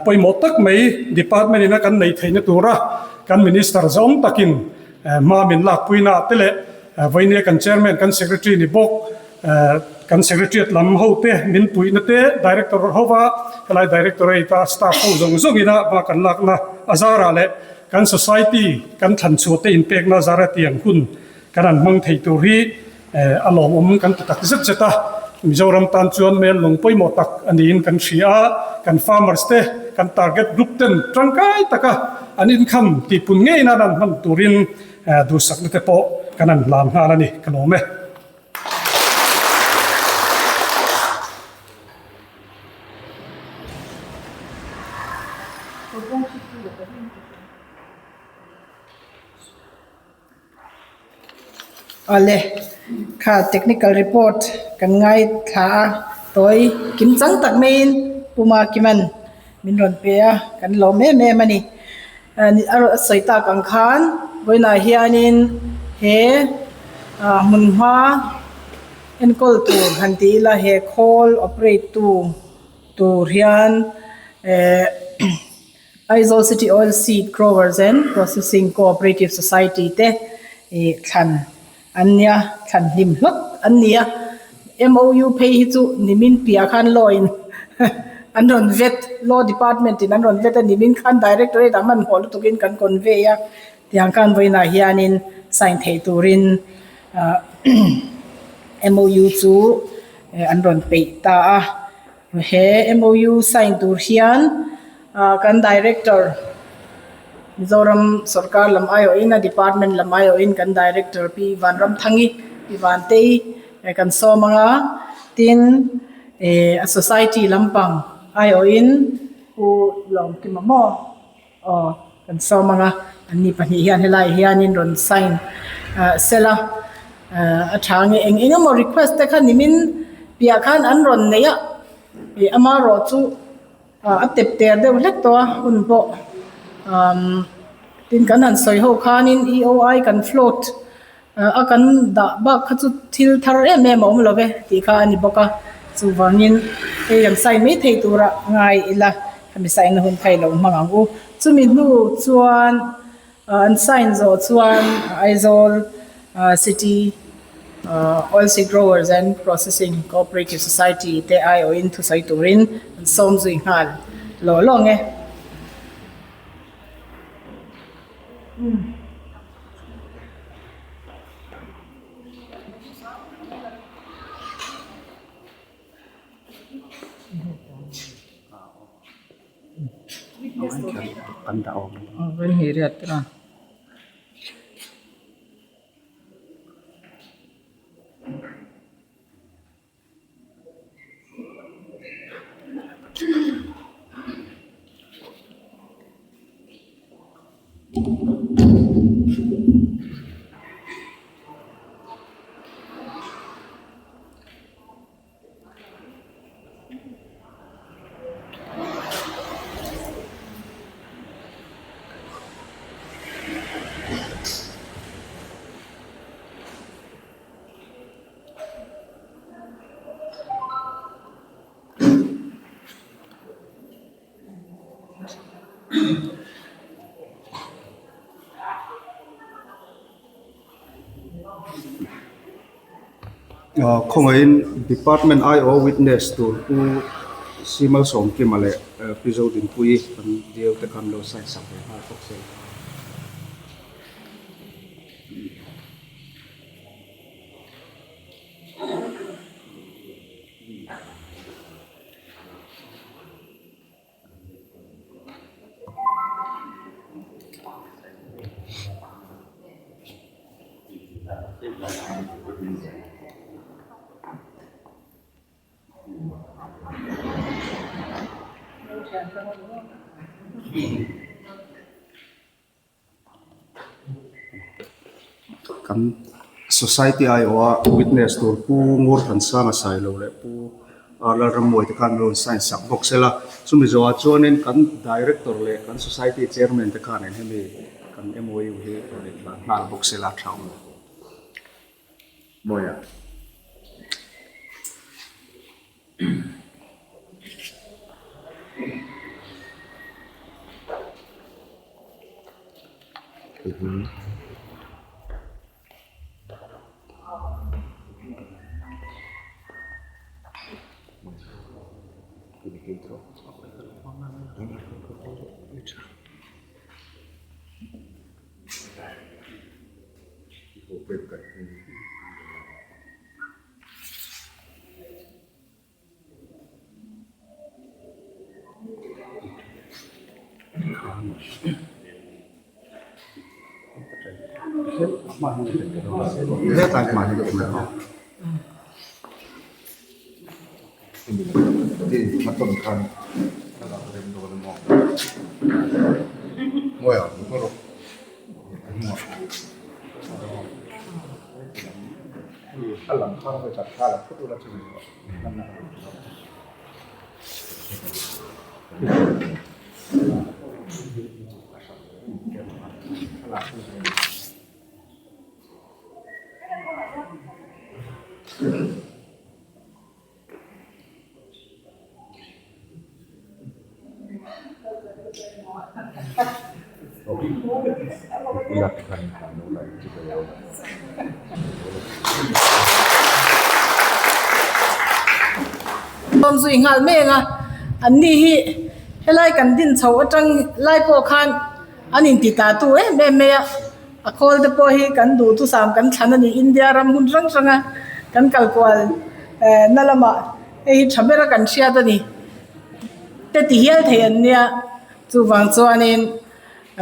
pawimawh tak mai department ina kan neih theihna tura kan minister zawng takin hma min lakpuina te leh Vawinia kan chairman, kan secretary ni bawk, kan secretariat lam ho te min puihna te, director hova helai directorate a staff ho zawng zawngina hma kan lakna a zarah leh kan society kan thlan chhuah te inpekna a zara tiang hun kan han hmang thei tur hi a lawmawm kan ti tak zet zet a. Mizoram tan chuan mel lung pawimawh tak a niin kan hria a, kan farmers te, kan target group ten tangkai taka an income tihpun ngei nan an hman turin Duhsakna te pawh kan han hlan nghal a ni, ka lawm e. Awle, kha technical report kan ngaithla a, tawi kim chang tak maiin Puma Kiman min rawn pe a, kan lawm em em a ni. A sawi tak ang khan vawiinah hianin he hmun hma enkawl tur han ti ila he khawl operate tu tur hian ehh Aizawl City Oil Seed Growers and Processing Cooperative Society te ih thlan An nia, thlan hlim hlawt an ni a, MOU phei hi chu nimin piah khan law in an rawn vet, law department in an rawn vet a, nimin khan directorate ah hmanhmawh lutuk in kan convey a, tiang khan vawiinah hianin sign theih turin MOU chu an rawn peih ta a, he MOU sign tur hian Kan Director, Mizoram Sorkar lam aiawhin a Department lam aiawhin kan Director Pi Vanramthangi, Pi Vantei kan sawm ang a, tin a Society lampang aiawhin Pu Lawmkima maw aw kan sawm ang a, anni pahnih hian helaiah hianin rawn sign sel a, a tha nge eng eng emaw request te kha nimin piah khan an rawn nei a, amaherawhchu. A tep ter deuh hlek tawh a hun pawh umm tin kan han sawi ho khanin EOI kan float a kan dah bak kha chu thil thar em em a awm lo ve tih kha a ni bawk a chuvangin hei kan sign mai thei tura ngai ila hemi sign na hun kha i lo hmang ang u chumi hnu chuan an sign zawh chuan Aizawl city. Oilseed Growers and Processing Cooperative Society te aiawhin thusawi turin an sawm zui nghal lawh lawh ang e. Khawngaihin department aiawh witness tur Pu Simalsawmkima leh Pi Zodinpuii kan deu te khan lo sign sak ve nghal bawk se. Kan society aiawha witness tur Pu Ngurthansanga Sailo leh Pu Lalrammuai te khan rawn sign sak bawk sela. Chumi zawhah chuanin kan director leh kan society chairman te khanin hemi kan MOU hi rawn inhlan nghal bawk sela a tha awm lo. Mawia. Awm zui nghal mek a, an ni hi helai kan din chho atang lai pawh khan an inti ta tu em em mai a, a khawl te pawh hi kan duh thusam kan thlan a ni India ram hmun hrang hrang a kan kal kual eh na lamah hei hi tha ber a kan hriat a ni te ti hial thei an nia chuvang chuanin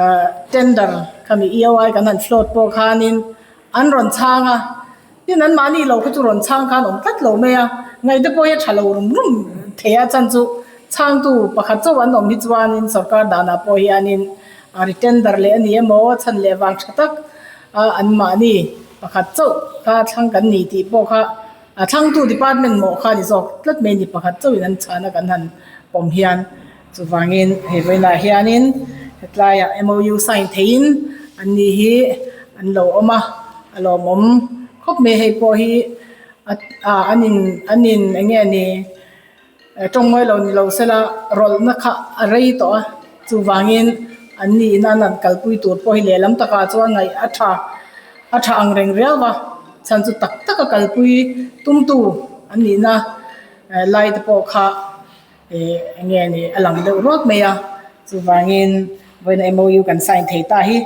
ah tender khami EOI kan han float pawh khanin an rawn chhang a tin an mahni lo kha chu rawn chhang khan awm tlat lo mai a ngaihte pawh hi a tha lo rum rum thei a chan chu chhangtu pakhat chauh an awm hi chuanin sorkar danah pawh hianin a ri tender leh a ni emaw chhan leh vang tha tak a an mahni pakhat chauh kha thlang kan ni tih pawh kha a thlangtu department mawh kha a ni zawk tlat mai a ni pakhat chauhin an chhana kan han pawm hian. Chuvangin hei vawiinah hianin hetlaiah MOU sign theihin an ni hi an lo awm a, a lawmawm khawp mai hei pawh hi ah an in an in eng nge ni tawngmawi lo ni lo sela rawlhna kha a rei tawh a chuvangin an ni ina an han kalpui tur pawh hi lehlam takah chuan ngaih a tha a tha ang reng riau va. Chhan chu tak taka kalpui tumtu an nihna lai te pawh kha ih eng nge ni a lang deuh ruak mai a chuvangin vawiin MOU kan sign thei ta hi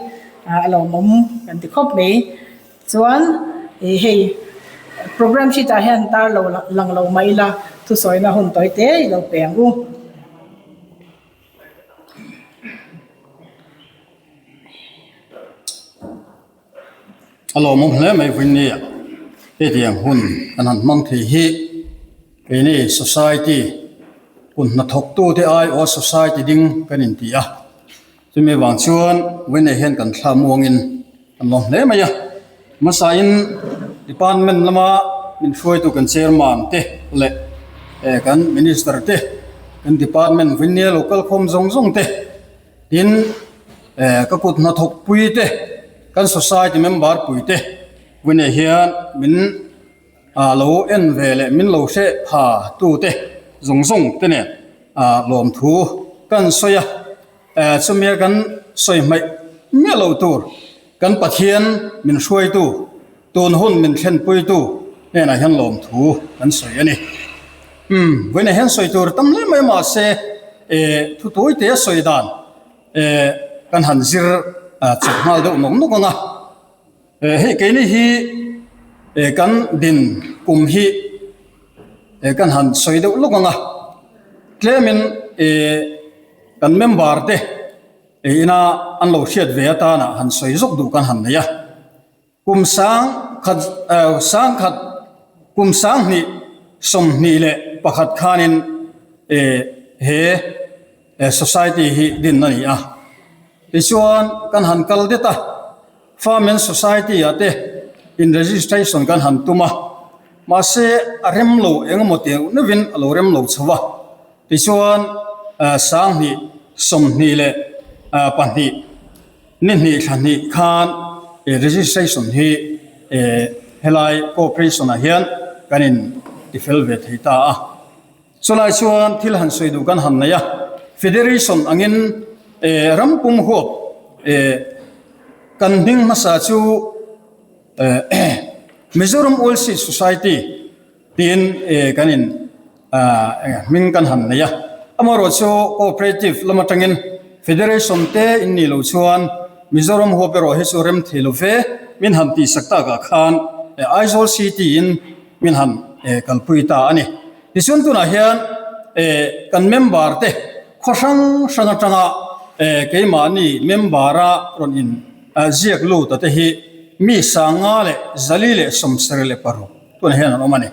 a lawmawm kan ti khawp mai chuan ih hei program sheet ah hian tar lo lang lo mah ila thusawina hun tawi te i lo pe ang u. A lawmawm hle mai vawiin a hetiang hun kan han hmang thei hi keini society hun hnathawktu te aiawh society ding kan inti a chumi avang chuan vawiin ah hian kan thla muangin kan lawm hle mai a hmasain department lama min hruaitu kan chairman te leh eh kan minister te kan department vawiin nia lo kal khawm zawng zawng te. Tin, eh ka kut hnathawk pui te, kan society member pui te vawiinah hian min ah lo en ve leh min lo hreh pha tu te zawng zawng te nen ah lawmthu kan sawi a, eh chumia kan sawi hmaih miah loh tur kan Pathian min hruaitu tun hun min thlenpuitu hnenah hian lawmthu kan sawi a ni. Umm vawiinah hian sawi tur tam hle mai mahse eh thu tawite a sawi dan eh kan han zir chawp nghal deuh nawk nawk ang a. Eh hei keini hi eh kan din kum hi eh kan han sawi deuh lawk ang a. Tlemin eh kan member te eh ina an lo hriat ve atana han sawi zawk duh kan han nei a. Kum sang khat sang khat kum 2021 khanin he society hi din a ni a. Tichuan kan han kal det a, Farm and Society ah te in registration kan han tum a, mahse a rem lo eng emaw tih neuhin a lo rem lo chho a. Tichuan 2022 Ni hnih thla hnih khan registration hi helai cooperation ah hian kan in ti fel ve thei ta a. Chulai chuan thil han sawi duh kan han nei a, Federation angin ram pum huap kan hming hmasa chu Mizoram Oilseed Society tiin kan in hming kan han nei a. Amaherawh chu cooperative lam atangin Federation te in nih loh chuan Mizoram huap erawh hi chu rem thei lo ve min han tihsak takah khan Aizawl City in min han kalpui ta a ni. Tichuan tunah hian kan member te khaw hrang hrang atanga keimahni member a rawn in ziak lut a te hi mi 5476 tunah hian an awm a ni.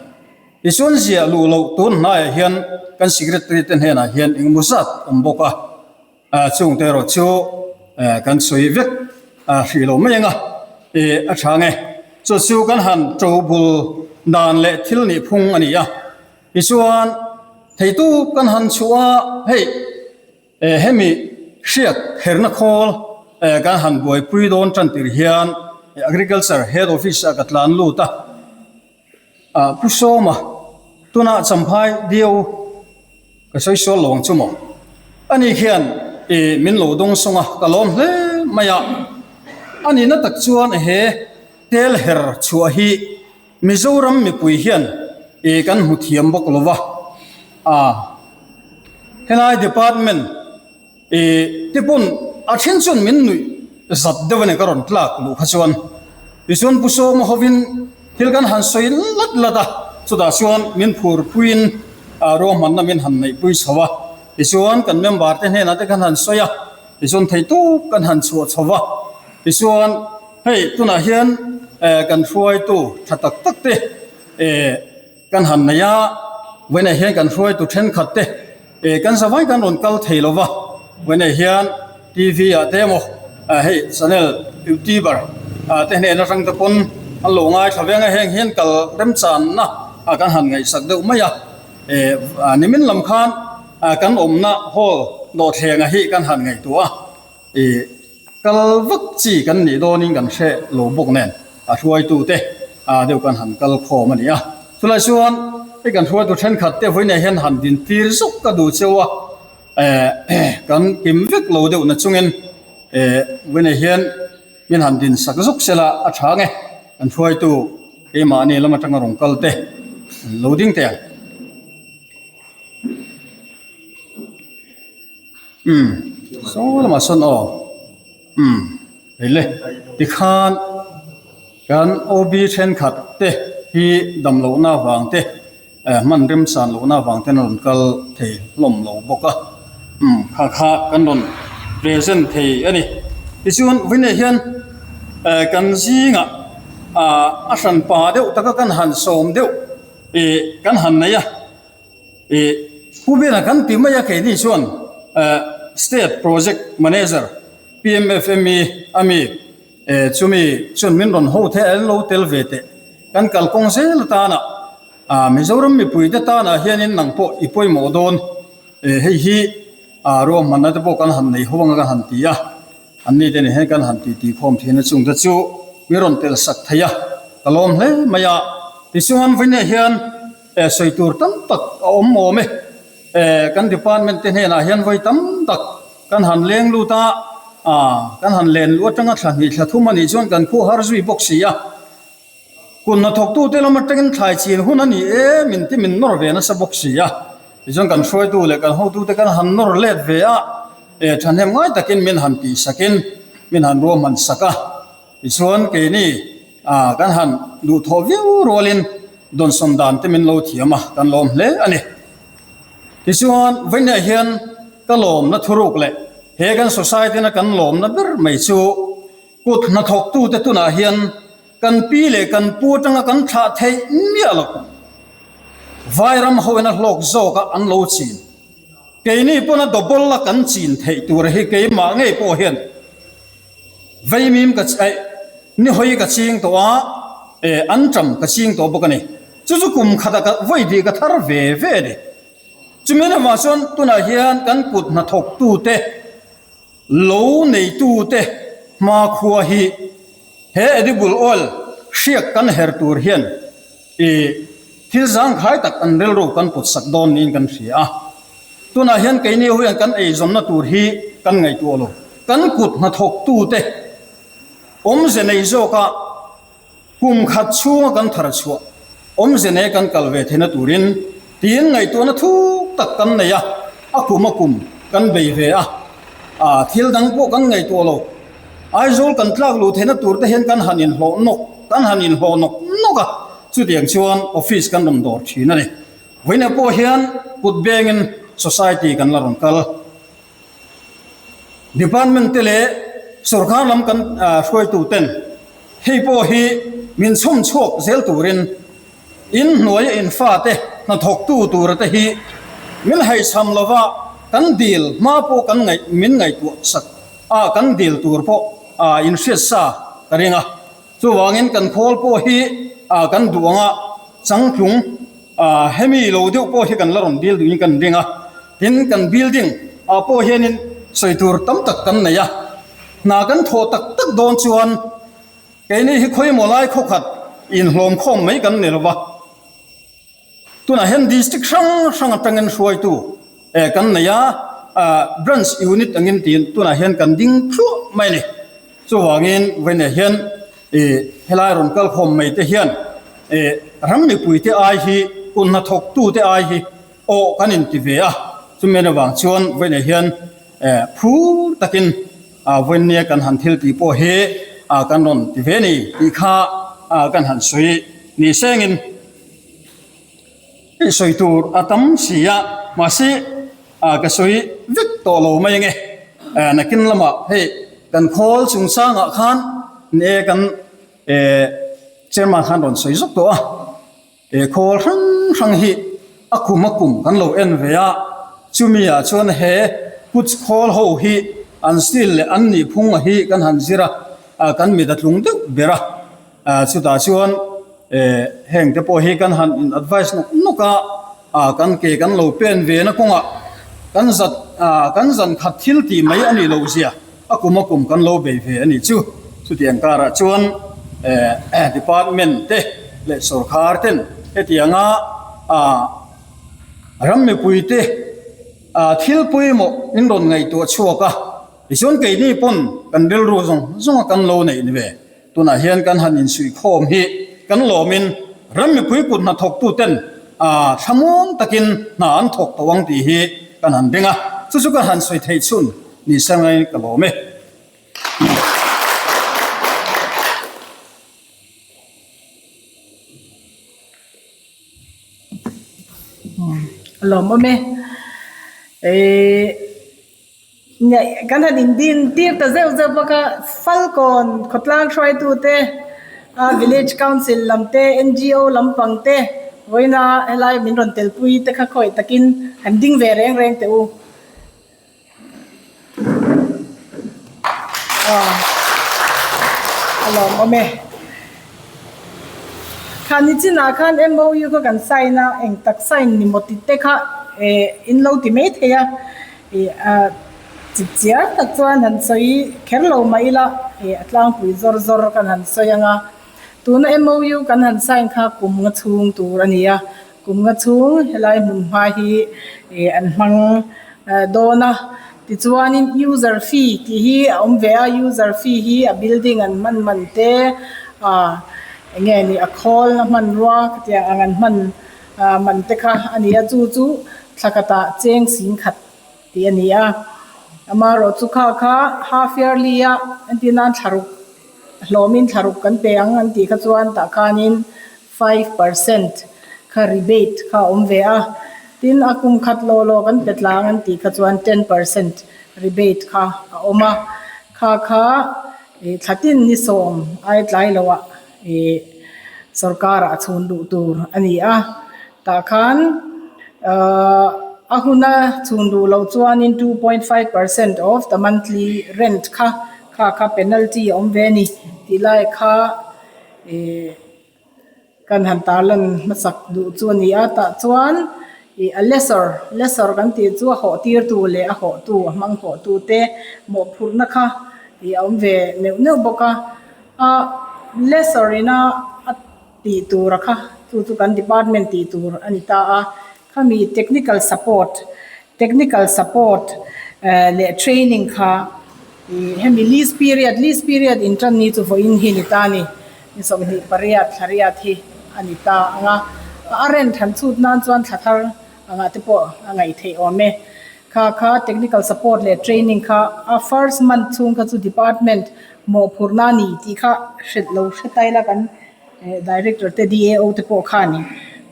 Tichuan ziah luh loh tun hnaiah hian kan secretary te hnenah hian engemaw zat awm bawk a, chungte erawh chu kan sawi vek hrih lo mai ang a, a tha nge. Chu chu kan han to bul dan leh thil nih phung a ni a, tichuan theitu kan han chhuah a, hei hemi hriat herna khawl kan han buaipui dawn tan tir hian Agriculture Head Office ah ka tlan lut a. Ah Pu Sawma, tunah Champhai Dio ka sawi sual lo ang chu maw? Ani khian i min lo dawng sawng a, ka lawm hle mai a. A nihna tak chuan he tel her chhuah hi Mizoram mipui hian i kan hmu thiam bawk lo va. Ah helai department I tipun a then chuan min nuih zat deuh a ni ka rawn tlak luh kha chuan. Tichuan Pu Sawma hovin thil kan han sawi lat lat a, chutah chuan min phur puiin ruahmanna min han neihpui chho a. Tichuan kan member te hnenah te kan han sawi a, tichuan theihtawp kan han chhuah chho va. Tichuan hei tunah hian kan hruaitu tha tak tak te Kan han nei a, vawiinah hian kan hruaitu thenkhat te eh kan zavai kan rawn kal thei lo va, vawiinah hian TV ah te emaw hei channel youtuber ah te hnen atang te pawn an lo ngaithla veng a, heng hian kal remchanna ah kan han ngaihsak deuh mai a, eh nimin lam khan kan awmna hall dawhthleng ah hi kan han ngaihtuah a. I kal vak chi kan nih dawnin kan hre lo bawk nen a hruaitute deuh kan han kal khawm a ni a. Chulai chuan hei kan hruaitu thenkhat te vawiinah hian han din tir zawk ka duh cheu a, kan kim vek lo deuh na chungin vawiinah hian min han din sak zawk sela a tha nge kan hruaitu. Keimahni lam atanga rawn kal te an lo ding teh ang. Umm saw lamah sawn aw umm hei le tikhan kan OB thenkhat te hi dam lohna avang te eh hman remchan lohna avang ten a rawn kal thei hlawm lo bawk a umm kha kha kan rawn present thei a ni tichuan vawiinah hian eh kan zingah ah a hranpa deuh taka kan han sawm deuh ih kan han nei a. Ih Pu Bena kan ti mai a keini chuan State Project Manager PMFME a mi chumi chuan min rawn ho the an lo tel ve teh. Kan kalkawng zel atana Mizoram mipuite tanah hianin nang pawh i pawimawh dawn hei hi ruahmanna te pawh kan han nei ho anga kan han ti a. Anni te nen hian kan han titi khawm thin a chungte chu mi rawn tel sak thei a ka lawm hle mai a. Tichuan vawiinah hian Eh sawi tur tam tak a awm awm e. Eh kan department te hnenah hian vawi tam tak kan han leng lut a, ah kan han len luh atanga thla hnih thla thum a nih chuan kan khuh har zui bawk si a. Kun hnathawktute lam atangin thlai chin hun a ni e min ti min nawr ve nasa bawk si a. Tichuan kan hruaitu leh kan hotute kan han nawr let ve a, eh thahnem ngai takin min han tihsakin min han ruahman sak a. Tichuan keini ah kan han duhthawh viau rualin dawnsawn dan te min lo thiam a, kan lawm hle a ni. Tichuan vawiinah hian ka lawmna thuruk leh he kan society na kan lawmna ber mai chu kut hnathawktute tunah hian kan pi leh kan pu atanga kan thlah theih miah loh vairam hoin a hlawk zawka an lo chin. Keini pawn a double a kan chin theih tur hi keimah ngei pawh hian Veimim ka aih ni hawi ka ching tawh a, eh anṭam ka ching tawh bawk a ni. Chu chu kum khatah ka vawi dih ka thar ve ve a ni. Chumi lamah chuan tunah hian kan kut hnathawktute, lo neitute hmakhua hi he edible oil hriak kan her tur hian ih thil zangkhai tak an rilru kan put sak dawn niin kan hria a. Tunah hian keini ho hian kan eizawnna tur hi kan ngaihtuah lo. Kan kut hnathawktute awmze nei zawka kum khat chhunga kan thar chhuah awmze nei kan kal ve theihna turin tiin ngaihtuahna thuk tak kan nei a, a kum a kum kan bei ve a, aa thil dang pawh kan ngaihtuah lo. Aizawl kan tlak luh theihna tur te hian kan han inhlawh nawk kan han inhlawh nawk nawk a, chutiang chuan office kan rawn dawr thin a ni. Vawiinah pawh hian kut bengin society kan la rawn kal. Department te leh sorkar lam kan hruaitu ten hei pawh hi min chhawm chhuak zel turin in hnuaia in fate hnathawktu tura te hi min haihchham lova kan dil hma pawh kan ngaih min ngaihtuah sak a kan dil tur pawh in hriat sa ka ring a. Chuvangin kan khawl pawh hi kan duh anga changtlung hemi lo deuh pawh hi kan la rawn dil duhin kan ring a, tin kan building ah pawh hianin sawi tur tam tak kan nei a, hna kan thawh tak tak dawn chuan keini hi khawimaw lai khawkhat inhlawm khawm mai kan ni lo va. Tunah hian district hrang hrang atangin hruaitu kan nei a, branch unit angin tiin tunah hian kan ding thluah mai a ni. Chuvangin vawiinah hian helai rawn kal khawm mai te hian ram mipuite ai hi kut hnathawktute ai hi aw kan inti ve a, chumi avang chuan vawiinah hian phur takin vawiinnia kan han thil tih pawh hi kan rawn ti ve a ni tih kha kan han sawi ni sengin. Hei sawi tur a tam si a, mahse ka sawi vek tawh lo mai ange. Nakin lamah hei kan khawl chungchangah khan ni e kan chairman khan rawn sawi zawk tawh a, khawl hrang hrang hi a kum a kum kan lo en ve a, chumi ah chuan he kut khawl ho hi an steel leh an nihphung hi kan han zir a, kan mit a tlung deuh ber a. Chutah chuan heng te pawh hi kan han in advice nawk nawk a, kan ke kan lo pen ve na kawngah kan zat kan zan khat thil tih mai a nih loh zia a kum a kum kan lo bei ve a nih chu. Chutiang karah chuan department te leh sorkar ten hetianga ram mipui te thil pawimawh min rawn ngaihtuah chhuak a, tichuan keini pawn kan rilru zawng zawng a kan lo neih ni ve. Tunah hian kan han insuihkhawm hi kan lawmin ram mipui kut hnathawktuten thlamuang takin hna an thawk tawh ang tih hi kan han beng a, chu chu ka han sawi theih chhun ni sangain ka lawm e. A lawmawm e. Kan han indin tir ta zeuh zeuh bawk a, Falkawn khawtlang hruaitute, Village Council lam te, NGO lampang te vawiina helai min rawn telpui te kha khawih takin han ding ve reng reng teh u. A lawmawm e. Kha nichinah khan MOU kha kan sign a, eng tak sign ni maw tih te kha in lo ti mai thei a. Ih a chip chiar tak chuan han sawi kher lo mah ila ih a tlangpui zawr zawr kan han sawi ang a. Tuna MOU kan han sign kha kum nga chhung tur a ni a, kum nga chhung helai hmun hma hi ih an hmang dawn a. Tichuanin user fee tih hi a awm ve a, user fee hi a building an hman man te ah eng nge ni a khawl a hmanrua khatiang ang an hman man te kha a ni a, chu chu thla khatah cheng sing khat tih a ni a. Amaherawh chu kha kha half yearly a entir nan thla ruk hlawmin thla ruk kan pe ang an tih kha chuan tah khanin 5% kha rebate kha a awm ve a. Tin a kum khat law law kan pe tlang an tih kha chuan 10% rebate kha a awm a. Kha kha thla tin ni sawm ai tlai loah Ih sorkarah a chhun duh tur a ni a, tah khan ahh a huna chhun duh loh chuanin 2.5% of the monthly rent kha kha kha penalty a awm ve a ni tih lai kha ih kan han tarlan hmasak duh chu a ni a, tah chuan ih a lessor lessor kan tih chu a hawh tirtu leh a hawhtu a hmang hawhtu te mawhphurhna kha ih a awm ve neuh neuh bawk a. A lessor ina a tih tur a kha chu chu kan department tih tur a ni ta a, khami technical support technical support eh leh training kha ih hemi lease period lease period in tan ni chu vawiin hi ni ta a ni, ni 28 thla riat hi a ni ta ang a, a rent han chhut nan chuan thla thar angah te pawh a ngaih theih awm e. Kha kha technical support leh training kha a first month chhung kha chu department mawhphurhna a ni tih kha hrilh lo hre ta ila kan director te DAO te pawh khanin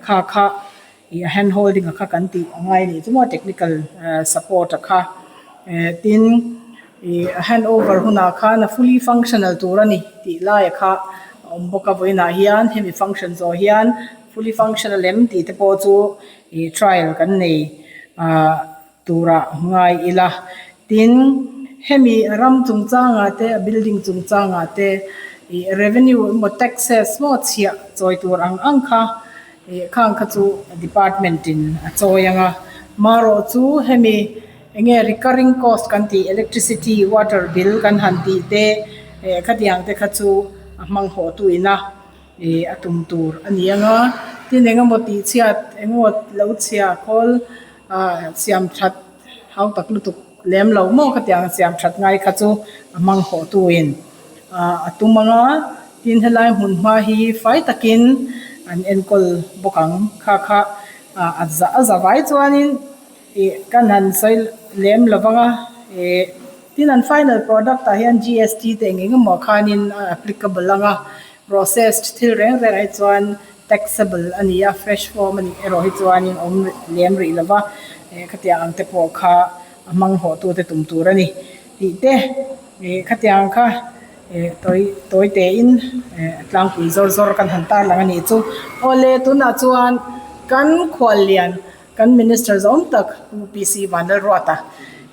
kha kha ih a hand holding a kha kan tih a ngai a nih chu maw technical support a kha tin ih a hand over hunah khan a fully functional tur a ni tih laia kha a awm bawk a vawiinah hian hemi function zawh hian fully functional em tih te pawh chu ih trial kan nei ah turah ngai ila. Tin, hemi ram chungchangah te a building chungchangah te ih revenue emaw taxes maw chhiah chawi tur ang ang kha ih khang kha chu department in a chawi ang a. Marawh chu hemi enge recurring cost kan tih electricity, water bill kan han tih te eh khatiang te kha chu a hmang hawh tu ina. Ih a tum tur a ni ang a, tin eng emaw tih chhiat eng emaw lo chhia khawl ah siam that hau tak lutuk lem lo maw khatiang siam that ngai kha chu a hmang hawh tu in ah a tum ang a, tin helai hmun hma hi fai takin an enkawl bawk ang kha kha ah a za a za vai chuanin ih kan han sawi lem lo vang a ih. Tin an final product ah hian GST te eng eng emaw khanin a applicable ang a, processed thil reng reng ah hi chuan taxable a ni a, fresh form a nih erawh hi chuanin awm lem rih lo va, eh khatiang ang te pawh kha a hmang hawh tu te tum tur a ni tih te ih khatiang kha eh tawi tawi tein eh tlangpui zawr zawr kan han tarlang a nih chu. Awle tunah chuan kan khuallian Kan Minister zawng tak Pu PC Vanlalruata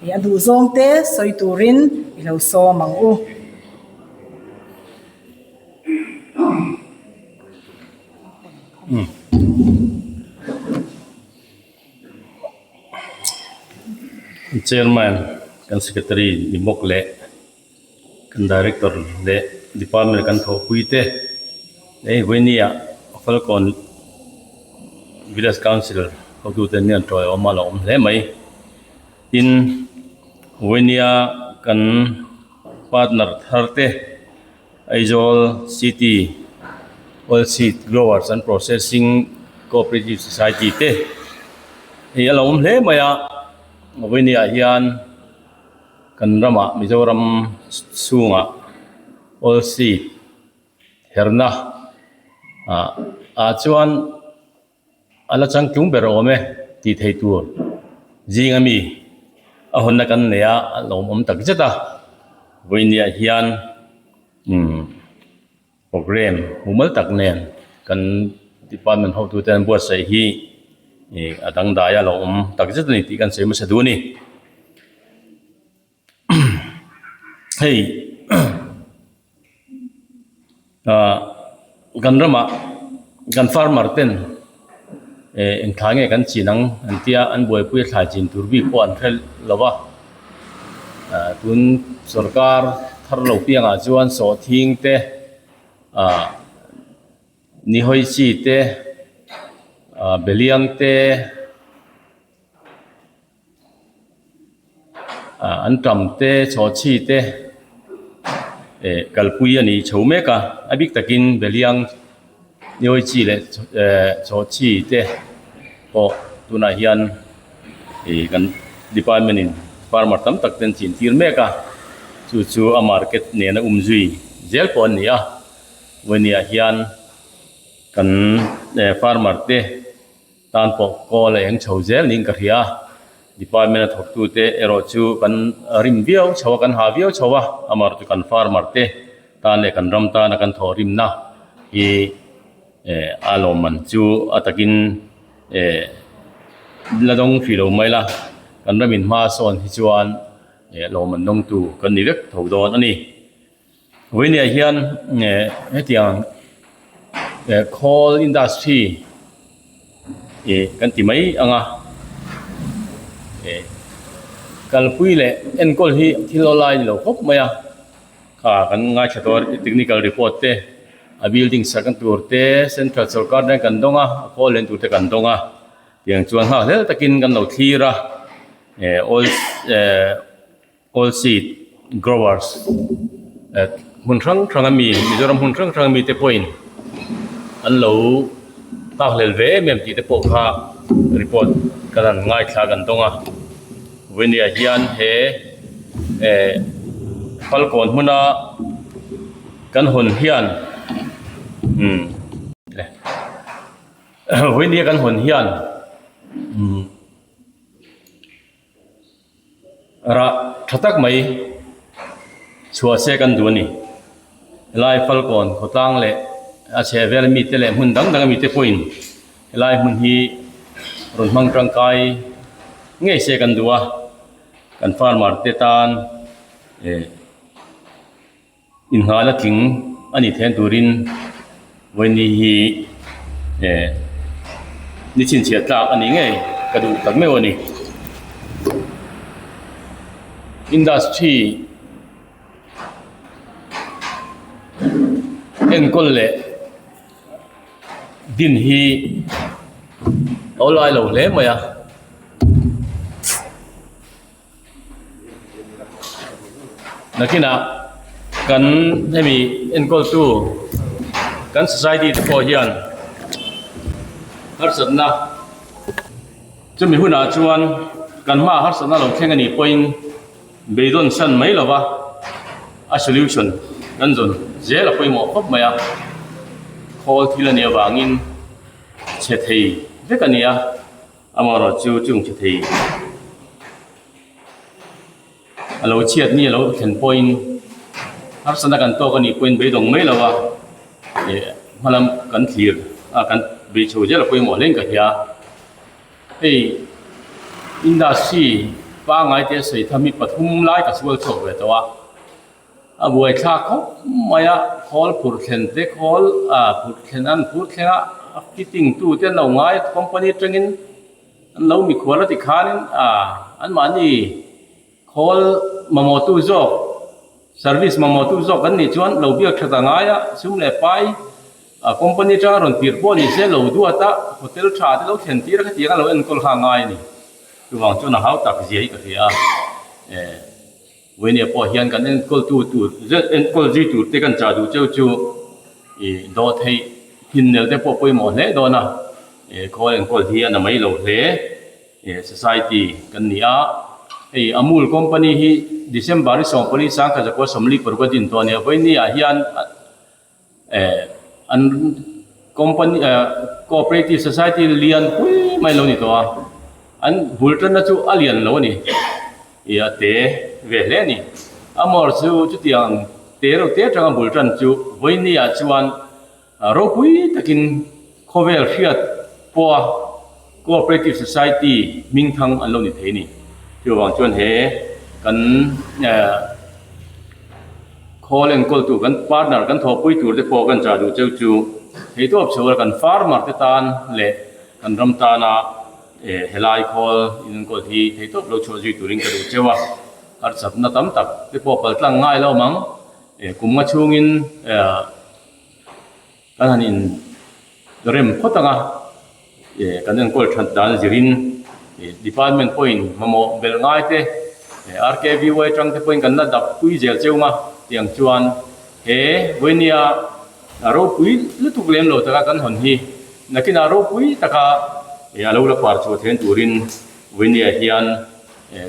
i a duh zawng te sawi turin i lo sawm ang u. Chairman, kan Secretary ni bawk leh kan Director leh Department kan thawhpui te hei vawinia Falkawn Village Council hotute an tawi awm a lo awm hle mai. Tin, vawinia kan partner thar te Aizawl City. Oil Seed Growers and Processing Cooperative Society te hei a lo awm hle mai a vawinia hian kan ramah Mizoram chhungah Oil Seed herna ah ah chuan A la changtlung ber awm e tih thei tur zing ami a hawnna kan nei a a lawmawm tak zet a vawiiniah hian umm programme mumal tak nen kan department hotute an buatsaih hi ih a dangdai a lawmawm tak zet a ni tih kan sawi hmasa duh a ni. Hei ah kan ramah kan farmer ten eh eng thlai nge kan chin ang an tia an buaipui a thlai chin tur bik pawh an hre lo va ah tun sorkar thar lo piangah chuan sawhthing te ah nihawi chi te ah beliang te. Ah an tam te chhawhchhi te eh kalpui a ni chho mek a a bik takin beliang niawi chi leh eh chhawhchhi te pawh tunah hian ih kan department in farmer tam tak te an chin tir mek a chu chu a market nena um zui zel pawh an ni a vawinia hian kan eh farmer te. Tan pawh kawl a eng chho zel niin ka hria a, department a thawktute erawh chu kan rim viau chho a, kan ha viau chho a, amaherawhchu chu kan farmer te tan leh kan ram tana kan thawh rimna hi eh a lawmman chu a takin eh la dawng hrih lo mai la, kan ramin hma sawn hi chuan eh lawmman dawngtu kan ni vek tho dawn a ni. Vawinia hian eh hetiang eh khawl industry ih kan ti mai ang a eh kalpui leh enkawl hi thil aw lai a ni lo khawp mai a kha kan ngaithla tawh a technical report te a building sak na tur te central sorkar te kan dawng a a khawl len tur te kan dawng a tiang chuan nghak hlel takin kan lo thlir a eh oil eh. Oil seed growers eh hmun hrang hrang ami Mizoram hmun hrang hrang ami te pawhin an lo nghakhlel ve em em tih te pawh kha report kan han ngaithla kan dawng a vawinia hian he eh falkawn hmuna kan hawn hian umm vawinia kan hawn hian umm. Rah tha tak mai chhuah se kan duh a ni. Helai Falkawn khawtlang leh a chhehvel mite leh hmun dang dang a mite pawhin helai hmun hi rawn hmang tangkai ngei se kan duh a, kan farmer te tan eh Inngahna tling a nih theih turin vawiini hi eh ni chhinchhiah tlak a nih ngei ka duh tak meuh a ni. Industry enkawl leh din hi a awlai lo hle mai a. Nakinah kan hemi enkawltu kan society te pawh hian harsatna chumi hunah chuan kan hmaah harsatna lo thleng a nih pawhin beidawn san mai lova a solution kan zawn zel a pawimawh khawp mai a, khawl thil a nih avangin chhe thei vek a ni a. Amaherawh chu chung che thei a lo chhiat ni a lo thlen pawhin harsatna kan tawk a nih pawhin beidawng mai lo a ih hmalam kan thlir a kan bei chho zel a pawimawh hle in ka hria hei industry pangngai te a sawi tham hi pathum lai ka sual chhuak ve tawh a. A buaithlak khawp mai a, khawl phurh thlen te khawl ah phurh thlen an phur thleng a, a fitting tu te an lo ngai a company atangin an lo mikhual a ti khanin ah anmahni khawl mamawh tu zawk service mamawh tu zawk an nih chuan lo biak that a ngai a, sum leh pai a company atanga rawn tirh pawh ni se lo duat a hotel tha te lo thlen tir a khatiang a lo enkawl kha a ngai a ni chuvang chuan a hau tak zia hi ka hria a eh. Vawinia pawh hian kan enkawltu tur zet enkawl zui tur te kan chah duh cheu chu ih dawh theih Hinnel te pawh pawimawh hle dawn a, khawl enkawl hi a na mai lo hle. Society kan ni a, hei Amul company hi December ni 14 1946 a din tawh a ni a, vawiin ah hian an company cooperative society lian pui mai lo ni tawh a, an bul tanna chu a lian lo a ni, ih a te ve hle a ni. Amawr chu chutiang te reuh te atanga bul tan chu vawiin ah chuan Ropui takin khawvel hriat pawha Cooperative Society hmingthang an lo ni thei a ni. Chuvang chuan he kan khawl enkawltu kan partner kan thawhpui tur te pawh kan chah duh cheu chu theitawp chho a kan farmer te tan leh kan ram tana helai khawl inenkawl hi theitawp lo chhuah zui turin ka duh cheu a. Harsatna tam tak te pawh paltlang ngai lo mang kum nga chhungin Kan han in rem phawt ang a, kan enkawl that dan zirin department pawhin mamawh belh ngai te RKVY atang te pawhin kan la dap pui zel cheu ang a, tiang chuan he vawinia ropui lutuk lem lo taka kan hawn hi nakinah ropui taka a lo la par chhuah then turin vawinia hian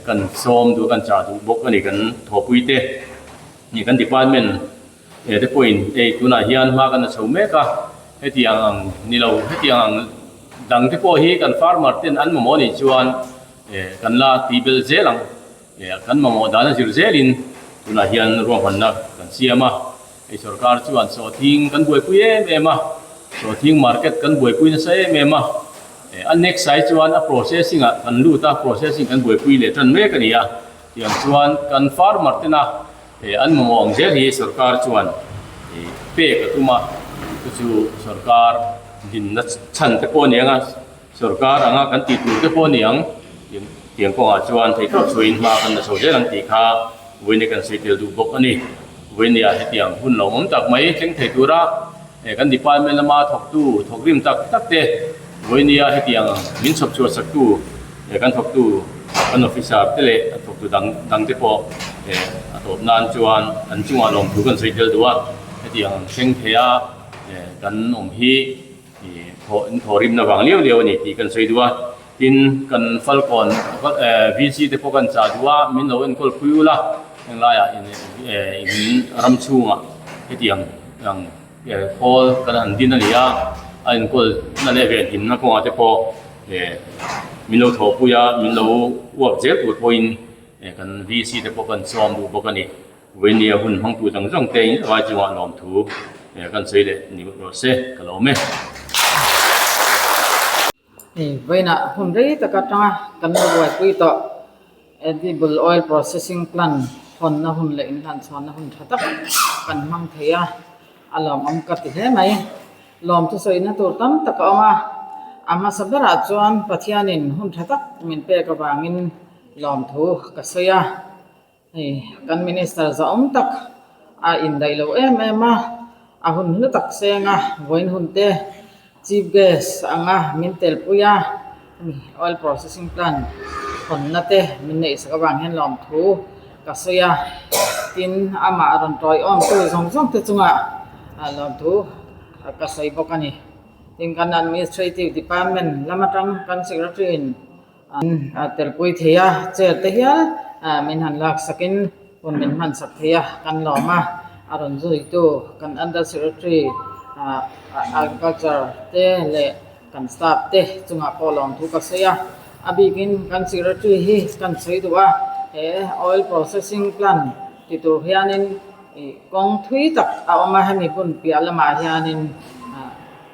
kan sawm duh kan chah duh bawk a ni kan thawhpui te kan department. He te pawhin hei tunah hian hma kan la chho mek a, hetiang ang ni lo, hetiang ang dang te pawh hi kan farmer ten an mamawh anih chuan kan la tih belh zel ang. Kan mamawh dan a zir zelin tunah hian ruahmanna kan siam a, hei sorkar chuan sawhthing kan buaipui em em a, sawhthing market kan buaipui nasa em em a, a next ah hi chuan a processing ah kan lut a, processing kan buaipui leh tan mek a ni a, tiang chuan kan farmer tena He an mamawh ang zel hi sorkar chuan pek a tum a, chu chu sorkar dinna chhan te pawh a ni ang a, sorkar anga kan tih tur te pawh a ni ang tiang kawngah chuan theihtawp chhuahin hma kan la chho zel ang tih kha vawiin kan sawi tel duh bawk a ni. Vawiin hetiang hun lo awm tak mai thleng thei tura kan department lama thawktu thawkrim tak tak te vawiin hetiang min chhawp chhuah saktu Kan thawktu kan officer te leh a thawktu dang dang te pawh a tawp nan chuan an chungah lawmthu kan sawi tel duh a, hetiang ang thleng thei a kan awm hi thawh in thawhrimna vang liau liau a ni tih kan sawi duh a, tin kan Falkawn VC te pawh kan chah duh a, min lo enkawl pui ula henglaiah in ram chhungah hetiang ang. Khawl kan han din a ni a, a enkawl na leh ven himna kawngah te pawh min lo thawhpui a, min lo uap zel tur pawhin kan VC te pawh kan sawm duh bawk a ni. Vawinia hun hmangtu zawng zawng te in vai chungah lawmthu kan sawi leh ni rawh se ka lo awm e. Hei vawiinah hun rei tak atanga kan lo buaipui tawh edible oil processing plant hawnna hun leh inhlanchhuahna hun tha tak kan hmang thei a, a lawmawm ka ti hle mai. Lawm chu sawina tur tam tak a awm a, a hmasa berah chuan Pathianin hun tha tak min pek avangin lawmthu ka sawi a. Hei kan minister zahawm tak a indaih lo em em a, a hun hlu tak seng a, vawiin hun te chief guest anga min telpui a, hemi oil processing plant hawnna te min neih sak avang hian lawmthu ka sawi a, tin amah rawn tawiawmtu zawng zawng te chungah lawmthu ka sawi bawk a ni. Tin kan administrative department lam atang kan secretary in. An telpui thei a, chair te hial min han lak sakin hun min hman sak thei a, kan lawm a, a rawn zuitu kan under secretary agriculture te leh kan staff te chungah pawh lawmthu ka sawi a, a bikin kan secretary hi kan sawi duh a, he oil processing plant ti tur hianin ih kawng thui tak a awm a, hemi hmun piah lamah hianin.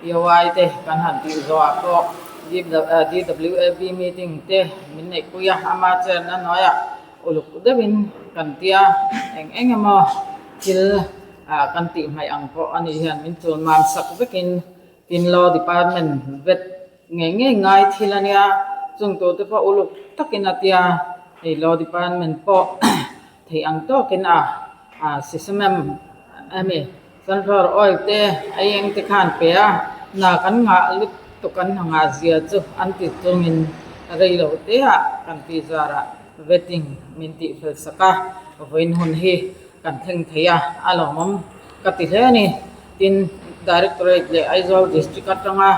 EOI te kan han tih zawhah pawh DWAB meeting te min neihpui a, ama chairna hnuaiah uluk deuhin kan tia eng eng emaw thil kan tih hmaih ang pawh a nih hian min chul mam sak vekin tin Law Department vet ngei ngei ngai thil a nia, chung turte pawh uluk takin a tia hei Law Department pawh theih ang tawkin a system a ni. Sunflower oil te a eng te khan pe a, hna kan ngah lutuk an hna ngah zia chu an ti chungin rei lo te ah kan tih zarah vetting min tih fel sak a, vawiin hun hi kan thleng thei a, a lawmawm ka ti hle a ni. Tin. Directorate leh Aizawl District atanga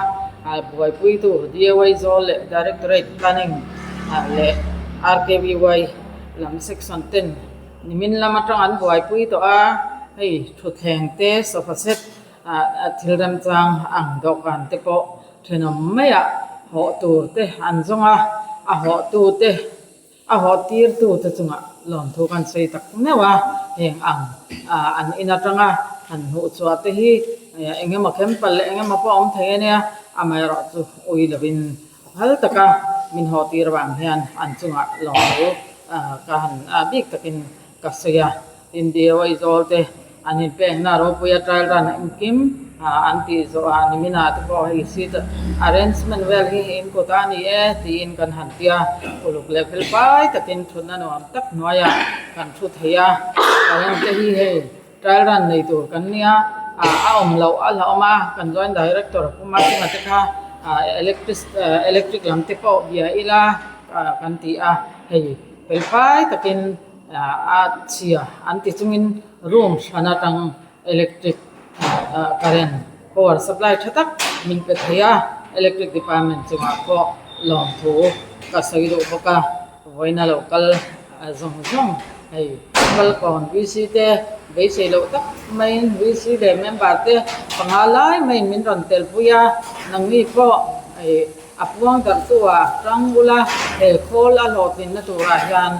buaipuitu DO Aizawl leh Directorate Planning leh RKVY lam section ten nimin lam atang an buaipui tawh a, hei thutthleng te sofa set thil remchang ang dawhkan te pawh thenawm maiah hawh tur te an zawng a, a hawh tu te. A haw tirtute chungah lawmthu kan sawi tak meuh a, heng ang an in atanga han hmuh chhuah te hi eng emaw khem palh leh eng emaw pawh a awm thei a nia, amaherawh chu ui lovin a phal taka min haw tir avang hian an chungah lawmthu ka han bik takin ka sawi a. India Aizawl te an inpekna ropui a trial run engkim an tih zawh ah nimin ah te pawh hei seat arrangement vel hi in kut a ni e tiin kan han tia uluk leh fel pai takin thutna nuam tak hnuaiah kan thu thei a current te hi hei trial run nei tur kan nia a awm loh a la awm a kan joint director Pu Martinga te kha electric lam te pawh bia ila kan ti a hei fel pai takin. A chhia an ti chungin room hran atang electric current power supply tha tak min pe thei a, electric department chungah pawh lawmthu ka sawi duh bawk a, vawiin a lo kal zawng zawng hei Falkawn VC te beisei loh tak maiin VC leh member te panga lai maiin min rawn telpui a, nangni pawh hei. A puang darhtu ah tang ula he khawl a hlawhtlinna turah hian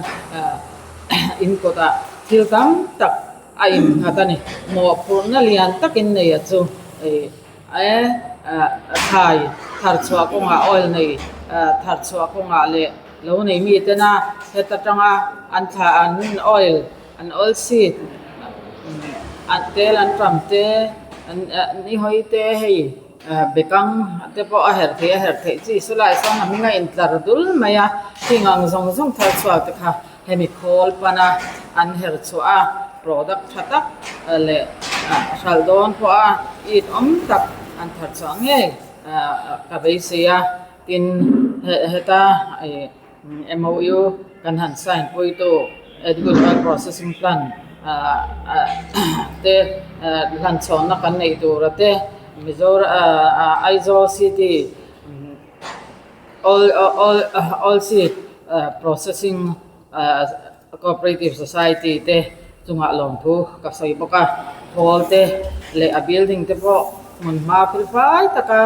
in kawtah thil tam tak a innghat a ni. Mawhphurhna lian takin nei a chu thlai thar chhuah kawngah oil nei thar chhuah kawngah leh lo nei mi tena heta tanga an thla an oil an oil seed an tel an tam te an ni hawi te hei. Bekang te pawh a herh theih a herh theih chi saw lai sawn a hming a intlar dul mai a, heng ang zawng zawng thar chhuak te kha hemi khawl pana an herh chhuah a, product tha tak leh hralh dawn pawh a it awm tak an thar chhuah ngei ka beisei a, tin heta ih MOU kan han sign puitu Edible Oil Processing Plant te hlanchhawnna kan neih tura te Mizoram Aizawl City Oil Seed Processing Cooperative Society te chungah lawmthu ka sawi bawk a, hall te leh a building te pawh hmun hma fel fai taka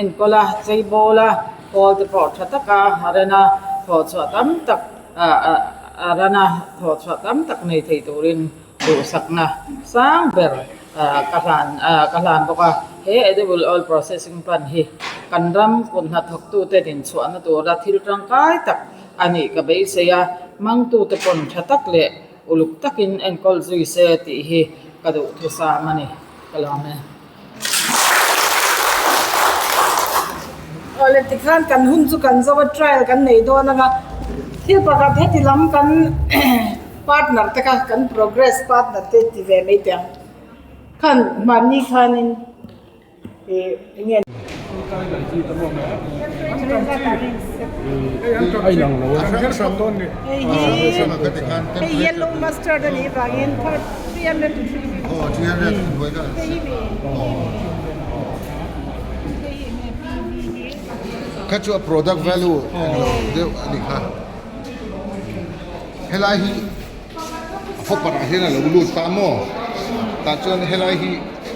enkawl a, chei bawl a, hall te pawh tha taka a ren a, thawh chhuah tam tak a ran a, thawh chhuah tam tak nei thei turin duhsakna sang ber ka hlan ka hlan bawk a. He edible oil processing plant hi kan ram kut hnathawktute dinchhuahna tura thil tangkai tak a nih ka beisei a, hmangtute pawn tha tak leh uluk takin enkawl zui se tih hi ka duh thusam a ni, ka lawm e. Awle tikhan kan hun chu kan zo a trial kan nei dawn anga thil pakhat heti lam kan partner te kha kan progress partner te ti ve mai teh ang khan mahni khanin ih enge hei hi hei yellow mustard a nih vangin 300 to 350 hei hi mi Kha chu a product value englo deuh a ni kha. Helai hi a hopper ah hian a lo lut ta maw? Tah chuan helai hi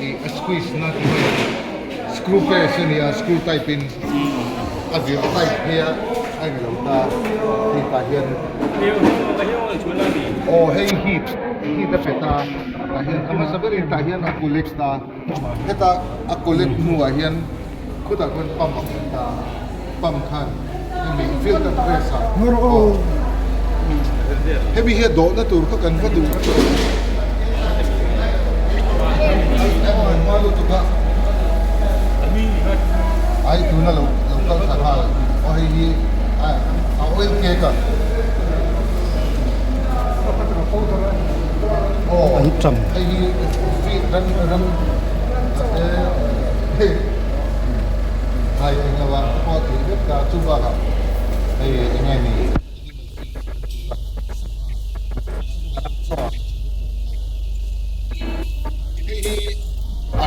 ih a squeeze na tih mai a screw press a ni a screw type in a vir type phei a a englo ta hei tah hian aw hei heat heat a pe ta tah hian a hmasa berin tah hian a collect ta. Heta a collect hnuah hian khutah khuan pump a awm ta, pump khan hemi filter press ah aw hemi hi a dawhna tur kha kan va duh hma lutuk a ai tuna lo lo kal thla nghal aw hei hi a oil cake a aw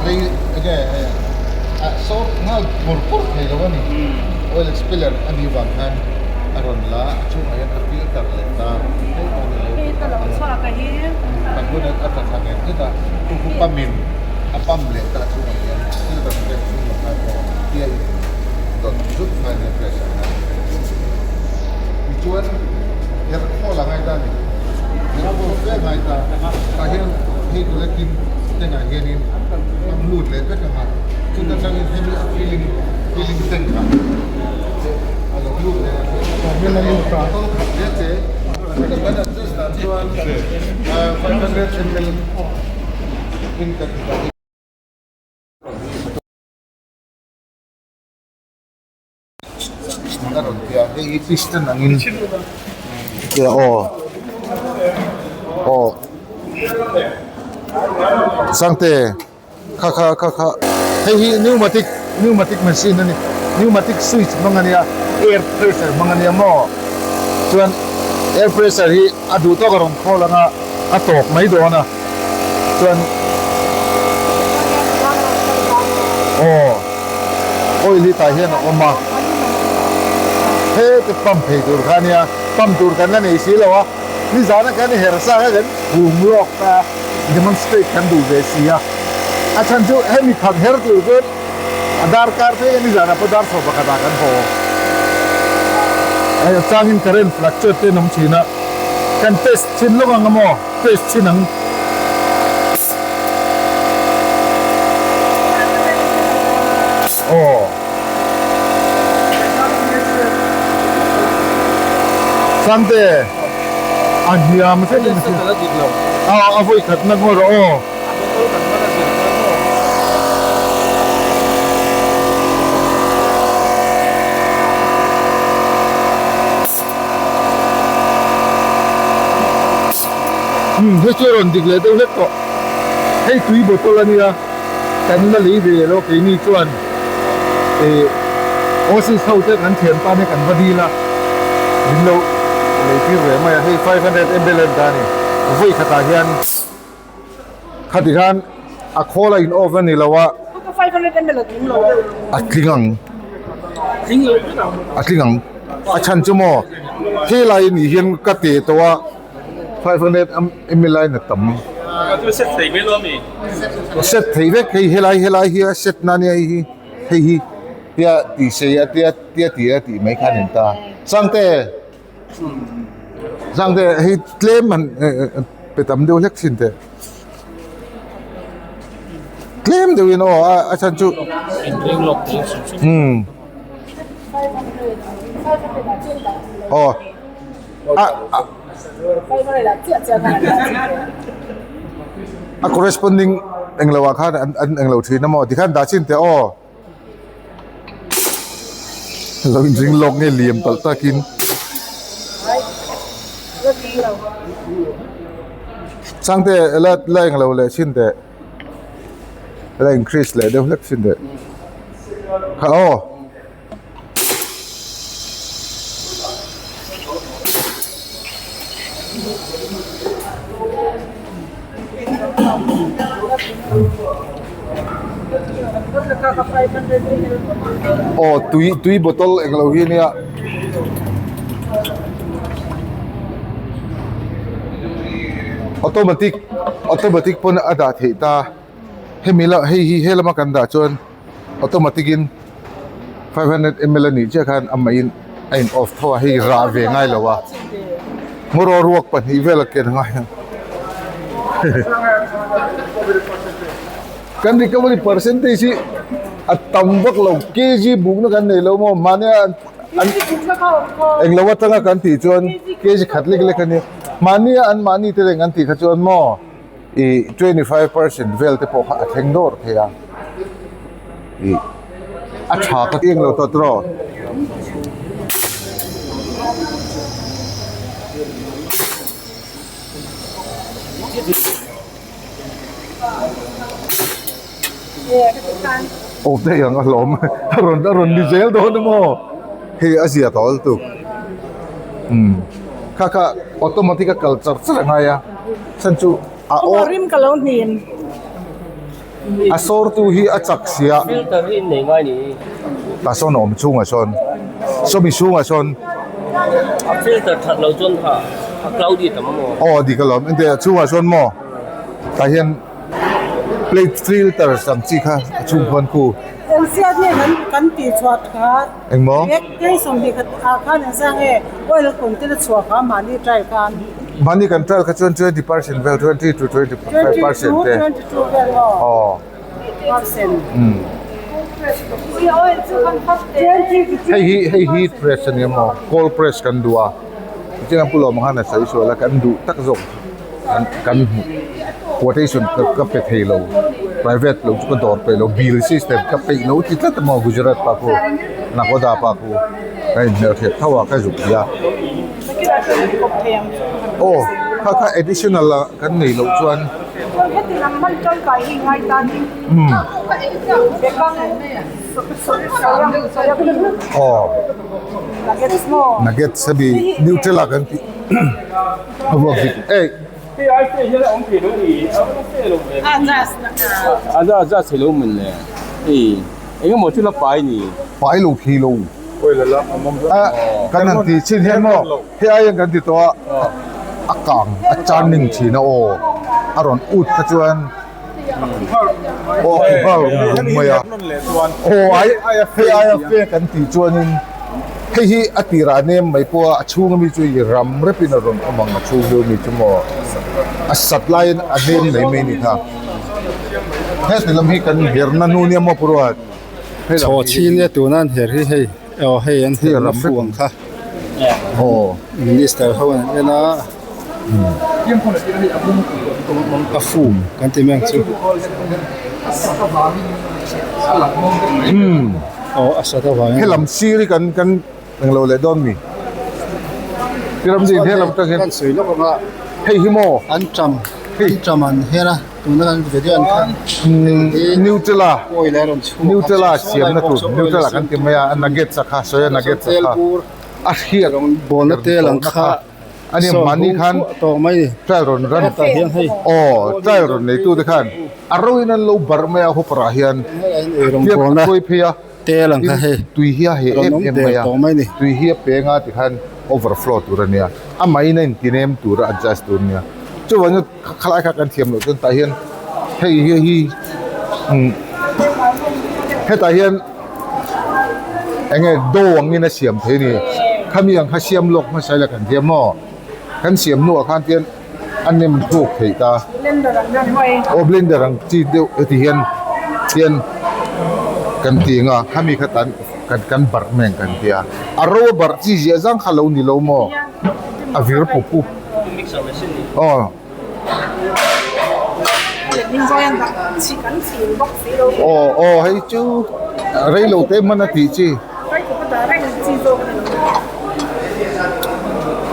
hei hi. nghal pur pur thei lo a ni. Oil expeller a nih vang khan a rawn la a chhungah hian a filter leh ta hei a ni lo kan hun a tla thla nghet nghet a chu chu pump in a pump leh ta a chhungah hian filter tank chhungah khan aw tia in dawt zut khan hian pressure khan tichuan her khawl a ngai ta a ni her khawl fe a ngai ta tah hian hei collecting tank ah hianin a lut leh vek ang a chuta tangin hemi a filling filling tank ah te a lo lut leh a bottle khat hle che chuta kan adjust dan chuan 500 ml in kan dah hi. A rawn ti a hei hi piston angin tia aw aw sangte kha kha kha kha hei hi pneumatic pneumatic machine a ni pneumatic switch hmang a nia air pressure hmang a nia maw chuan air pressure hi a duh tawk a rawn khawl ang a a tawp mai dawn a chuan aw oil hi tah hian a awm a heti pump thei tur kha ania pump tur kan la nei si lo a nizana kan her sa kha kan chhum lawk a demonstrate kan duh ve si a a chhan chu hemi khat her tur chuan a darkar phei a nizana pawh dar chho pakhatah kan haw a changin current fluctuate te an awm thin a kan test thin lawk ang a maw. Test chin ang. Aw. Sangte a hniam hret in a a vawi khat na ngawr aw. Umm hei chu a rawn dik leh deuh hlek tawh hei tui bottle a nia kan la lei ve lo keini chuan ih Aussies ho te kan thian tan hi kan va dil a min lo lei tir ve mai a hei 500 ml a ni ta a ni vawi khatah hian. Khati khan a khawl a in off a ni lo a. A tling ang. A tling ang. A chhan chu maw helai a nih hian ka teh tawh a 500 ml aiin a tam. Set thei vek hei helai helai hi a set na ania hei hi hei hi tia tih sei a tia tia tih a tih mai khan in ta. Sangte. Zangte hei tlem han pe tam deuh hlek thin teh tlem deuhin aw a a chhan chu umm aw a a corresponding englo ah khan an englo thin a maw tikhan dah chin teh aw. Lo inring lawk nge liam palh takin Changte la la englo leh chin teh la increase leh deuh hlek chin teh kha aw. Aw tui tui bottle englo hi ania automatic automatic pawn a dah theih ta hemi lah hei hi he lama kan dah chuan. Automatic in 500 ml a nih chiah khan amah in a in off tho a hei rah ve ngai lo a ngaw ruak pahnih vel a ken ngai ang kan recovery percentage hi a tam vak lo kg bukna kan nei lo maw mahni a an englo atanga kan tih chuan kg khat lek lek a nia mahni a an mahni te reng an tih kha chuan maw. Ih 25% vel te pawh kha a thleng dawr thei a ih a tha ka ti englo tawh tawh aw daih ang a hlawm a rawn a rawn ni zel dawn a maw hei a zia tawh lutuk umm kha kha automatic a kal char char a ngai a. Chhan chu a aw. Rim ka lo hnim. A sawrtu hi a chak sia. Filter hi in nei ngai ni. Tah sawn a awm chhungah sawn sawmi chhungah sawn. A filter that lo chuan kha a cloudy tam a maw? Aw dik alawm engtiah chhungah sawn maw tah hian plate filters ang chi kha a chhung khuan khu. Engsiat nge kan kan tih chhuah kha Engmaw? Kei sawmhnih khat ah khan engzah nge oil content a chhuah kha mahni trial khan. Mahni kan trial kha chuan 20% vel 20 to 25% te. 22 vel maw? Aw. Percent. Umm. Hei hi hei hi press a nia maw cold press kan duh a tichuan a pu lawm ang khan a sawi sual a kan duh tak zawk kan kan hmuh quotation ka ka pe thei lo private lo chu ka dawr peih lo bill system ka peih lo ti tlat a maw Gujarat pa khu Nakoda pa khu ka inhmelhriat tho a ka zuk ti a aw kha kha additional a kan nei loh chuan. Aw nuggets hemi nutella kan tih a vuak dik ei. Pai lo thei lo kan han tih chin hian maw hei aiin kan ti tawh a a kang a churning thin a aw a rawn ut kha chuan. Aw a nghal rum rum mai a aw ai hei aia fe kan tih chuanin hei hi a tirah nem mai pawh a a chhung ami chu i ram repin a rawn awm ang a chhung deuh ami chu maw a sat laiin a nem mai mai a ni kha heti lam hi kan herna hnu nia maw Puruat hei lam Chhaw chhin nia tuna an her hi hei aw hei an herna fu ang kha aw minister ho an en a. A fum kan ti mai ang chu aw a sat avangin helam sir hi kan kan englo leh dawn mi Ramzin helam tang hian kan sawi lawk anga hei hi maw an tam an tam an her a tuna kan video an khan Nutella oil a rawn chhuak Nutella siamna tur Nutella kan ti mai a nuggets a kha soya nuggets a kha a hriat bawlna tel ang kha. Ani mahni khan trial rawn ran aw trial rawn neitu te khan a ro in an lo barh mai a hopper ah hian tiang a tuai phei a tin tui hi a heh em em mai a tui hi a peng a tikhan overflow tur a nia a main a intinem tur a adjust tur a nia chuvangin khalai kha kan thiam loh chuan tah hian hei hi hi umm hetah hian eng nge dough angin a siam thei a ni khami ang kha siam lawk hmasa ila kan thiam maw kan siam hnuah khan tian a nem hluk theih ta aw blender ang chi deuh heti hian tian kan ti ang a khami kha tan kan kan barh mai ang kan tia a ro a barh chi ziah zang kha lo ni lo maw a vir pup pup aw. Aw aw hei chu rei lo te hman a tih chi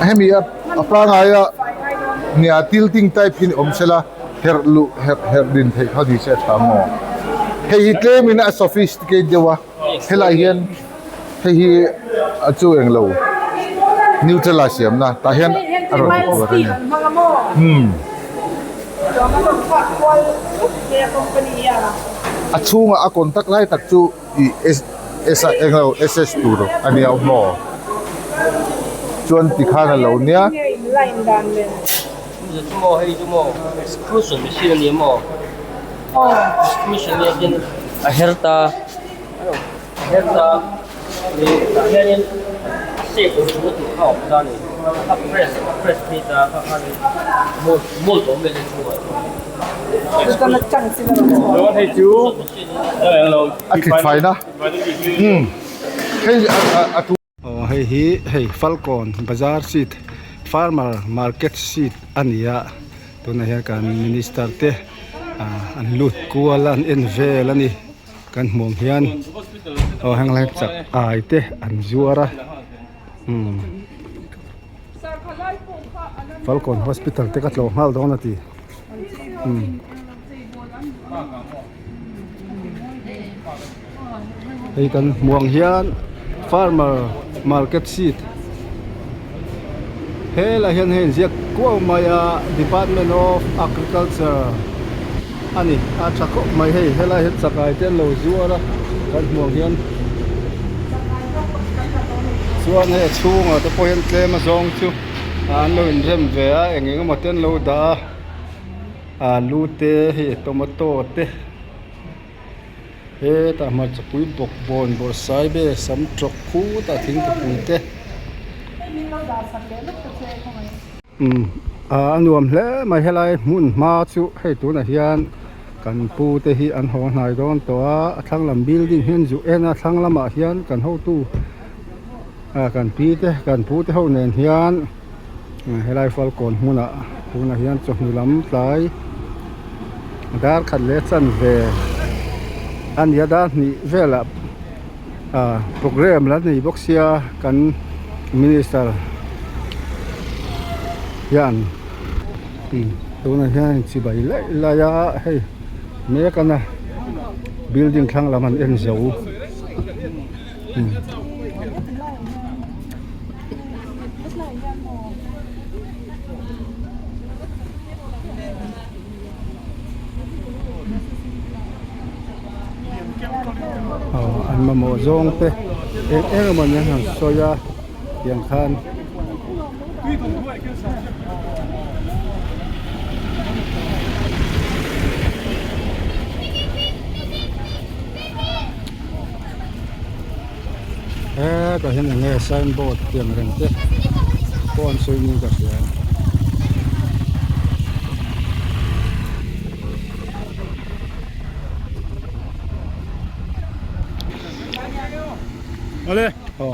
hemi a a pangai a nia tilting type hi awm sela herh luh herh herh din theih kha ni se a tha maw hei hi tlem in a sophisticate deuh a helai hian hei hi a chu englo nutella siamna tah hian a rawn ti tur a ni umm a chhungah a contact lai tak chu ih s s a englo s s tur a nia maw chuan tikhan a lo nia. A thlit faina umm hei a a aw hei hi hei falkawn bazar seat farmer market seat a ni a tunah hian kan minister te ah an lut kual a an en vel a ni. Kan hmuh ang hian aw heng lai chak ai te an zuar a umm Falkawn hospital te ka tlawh nghal dawn a ti umm. Hei kan hmuh ang hian farmer market seat helaiah hian hei an ziak kuau mai a department of agriculture. a ni a tha khawp mai hei helai hian chakai te an lo zuar a kan hmuh ang hian chuan hei a chhungah te pawh hian tlem a zawng chu an lo inrem ve a eng eng emaw te an lo dah a alu te hei tomato te. Hetah hmarchapui bawk bawn bawrhsaibe sam tawk khutah thingpui te umm a nuam hle mai helai hmun hma chu hei tunah hian kan pu te hi an haw hnai dawn tawh a a thlang lam building hian zu en a thlang lamah hian kan hotu ah kan pi te kan pu te ho nen hian helai falkawn hmunah tunah hian chawhnu lam tlai. Dar khat leh chanve a ni a dar hnih velah ah program la nei bawk sia kan minister hian tunah hian chibai laih laih a hei mek a na building thlang lam an en zo. Aw an mamawh zawng te eng eng emaw ni an han sawi a tiang khan. Hetah hian eng nge sign board tih ang reng te pawh an sawi niin ka hria. Awle aw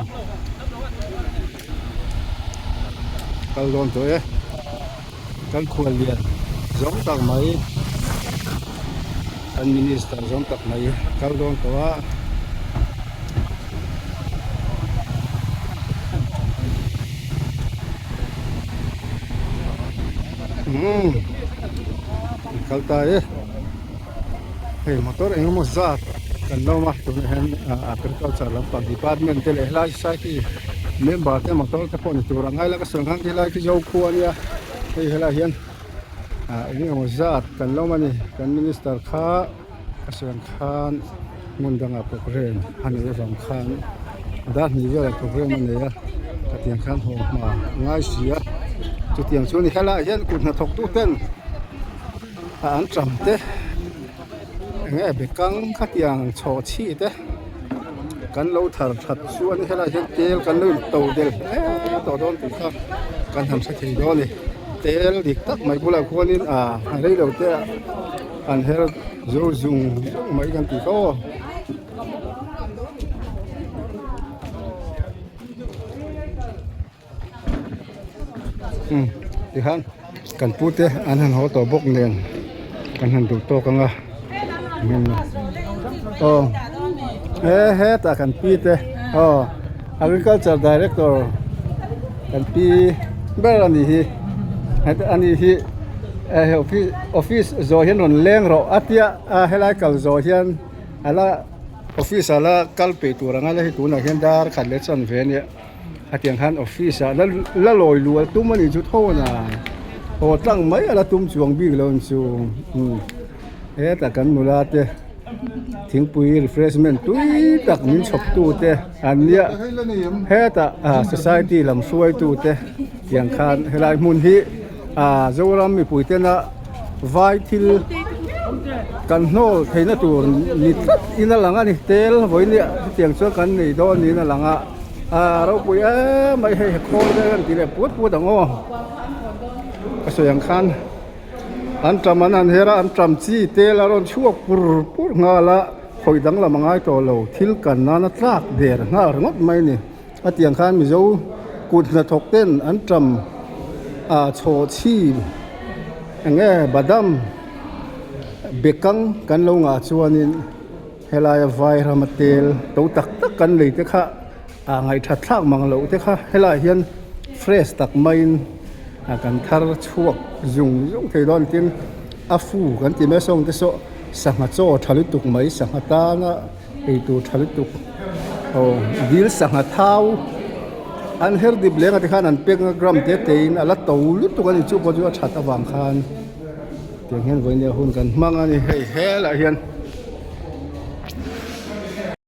kal dawn tawh e kan khual lian zawng tak mai. Kan minister zawng tak mai kal dawn tawh a. Umm kal ta e hei motor eng emaw zat kan lo awm a tunah hian agriculture lampang department te leh helai society member te motor te pawh ni tur ang ngai la ka sawi ang khan helai khi zokhua a nia hei helaiah hian. ah eng emaw zat kan lo awm a ni kan minister kha a sawi ang khan hmun dangah program a neih avang khan dar hnih velah program a nei a hetiang khan haw hma a ngai si a chutiang chu a ni helaiah hian kut hnathawk tu ten ah an tam te eng nge bekang khatiang chhawh chhi te kan lo thar that chu a ni helaiah hian tel kan lo in to del hle tawh dawn tih kha kan han hre thei dawn a ni tel dik tak mai bulah khuanin ah rei lo te ah an her zo zung zung mai kan tih kha aw. Umm tikhan kan pu te an han haw tawh bawk nen kan han duh tawk ang a aw he hetah kan pi te aw agriculture director kan pi ber a nih hi heta a nih hi office zawh hian rawn leng rawh a tia a helai kal zawh hian a la office ah la kal peih tur ang a la hei tunah hian dar khat leh chanve a nia. Hetiang khan office ah la lawi lual tum a nih chu thawn a haw tlang mai a la tum chuang bik lo ang chu umm hetah kan nula te thingpui refreshment tui tak min chhawp tu te an nia hetah ah society lam hruai tu te tiang khan helai hmun hi ah Zoram mipui tena vai thil kan hnawl theihna tur ni tlat in a lang a ni tel vawiin hetiang chuan kan nei dawn niin a lang a. Aaa ropui em mai hei khawl vel an ti leh puat puat ang aw ka sawi ang khan an tam an han her a an tam chi tel a rawn chhuak pur pur nghal a khawi danglam a ngai tawh lo thil kan nana tlak der nghal ringawt mai a ni a tiang khan mizo kut hnathawk ten an tam ah chhawhchhi eng nge badam bekang kan lo ngah chuanin. Helaia vai rama tel to tak tak kan lei te kha ah ngaihthat thlak mang loh te kha helaiah hian fresh tak maiin ah kan thar chhuak zung zung thei dawn tin a fu kan ti mai sawng te saw sangha chaw tha lutuk mai sangha tana eitur tha lutuk aw dil sangha thau an her dip leng ah te khan an pek na gram te te in a la to lutuk a ni chu pawh chu a that avang khan. Tiang hian vawinia hun kan hmang a ni hei helaiah hian.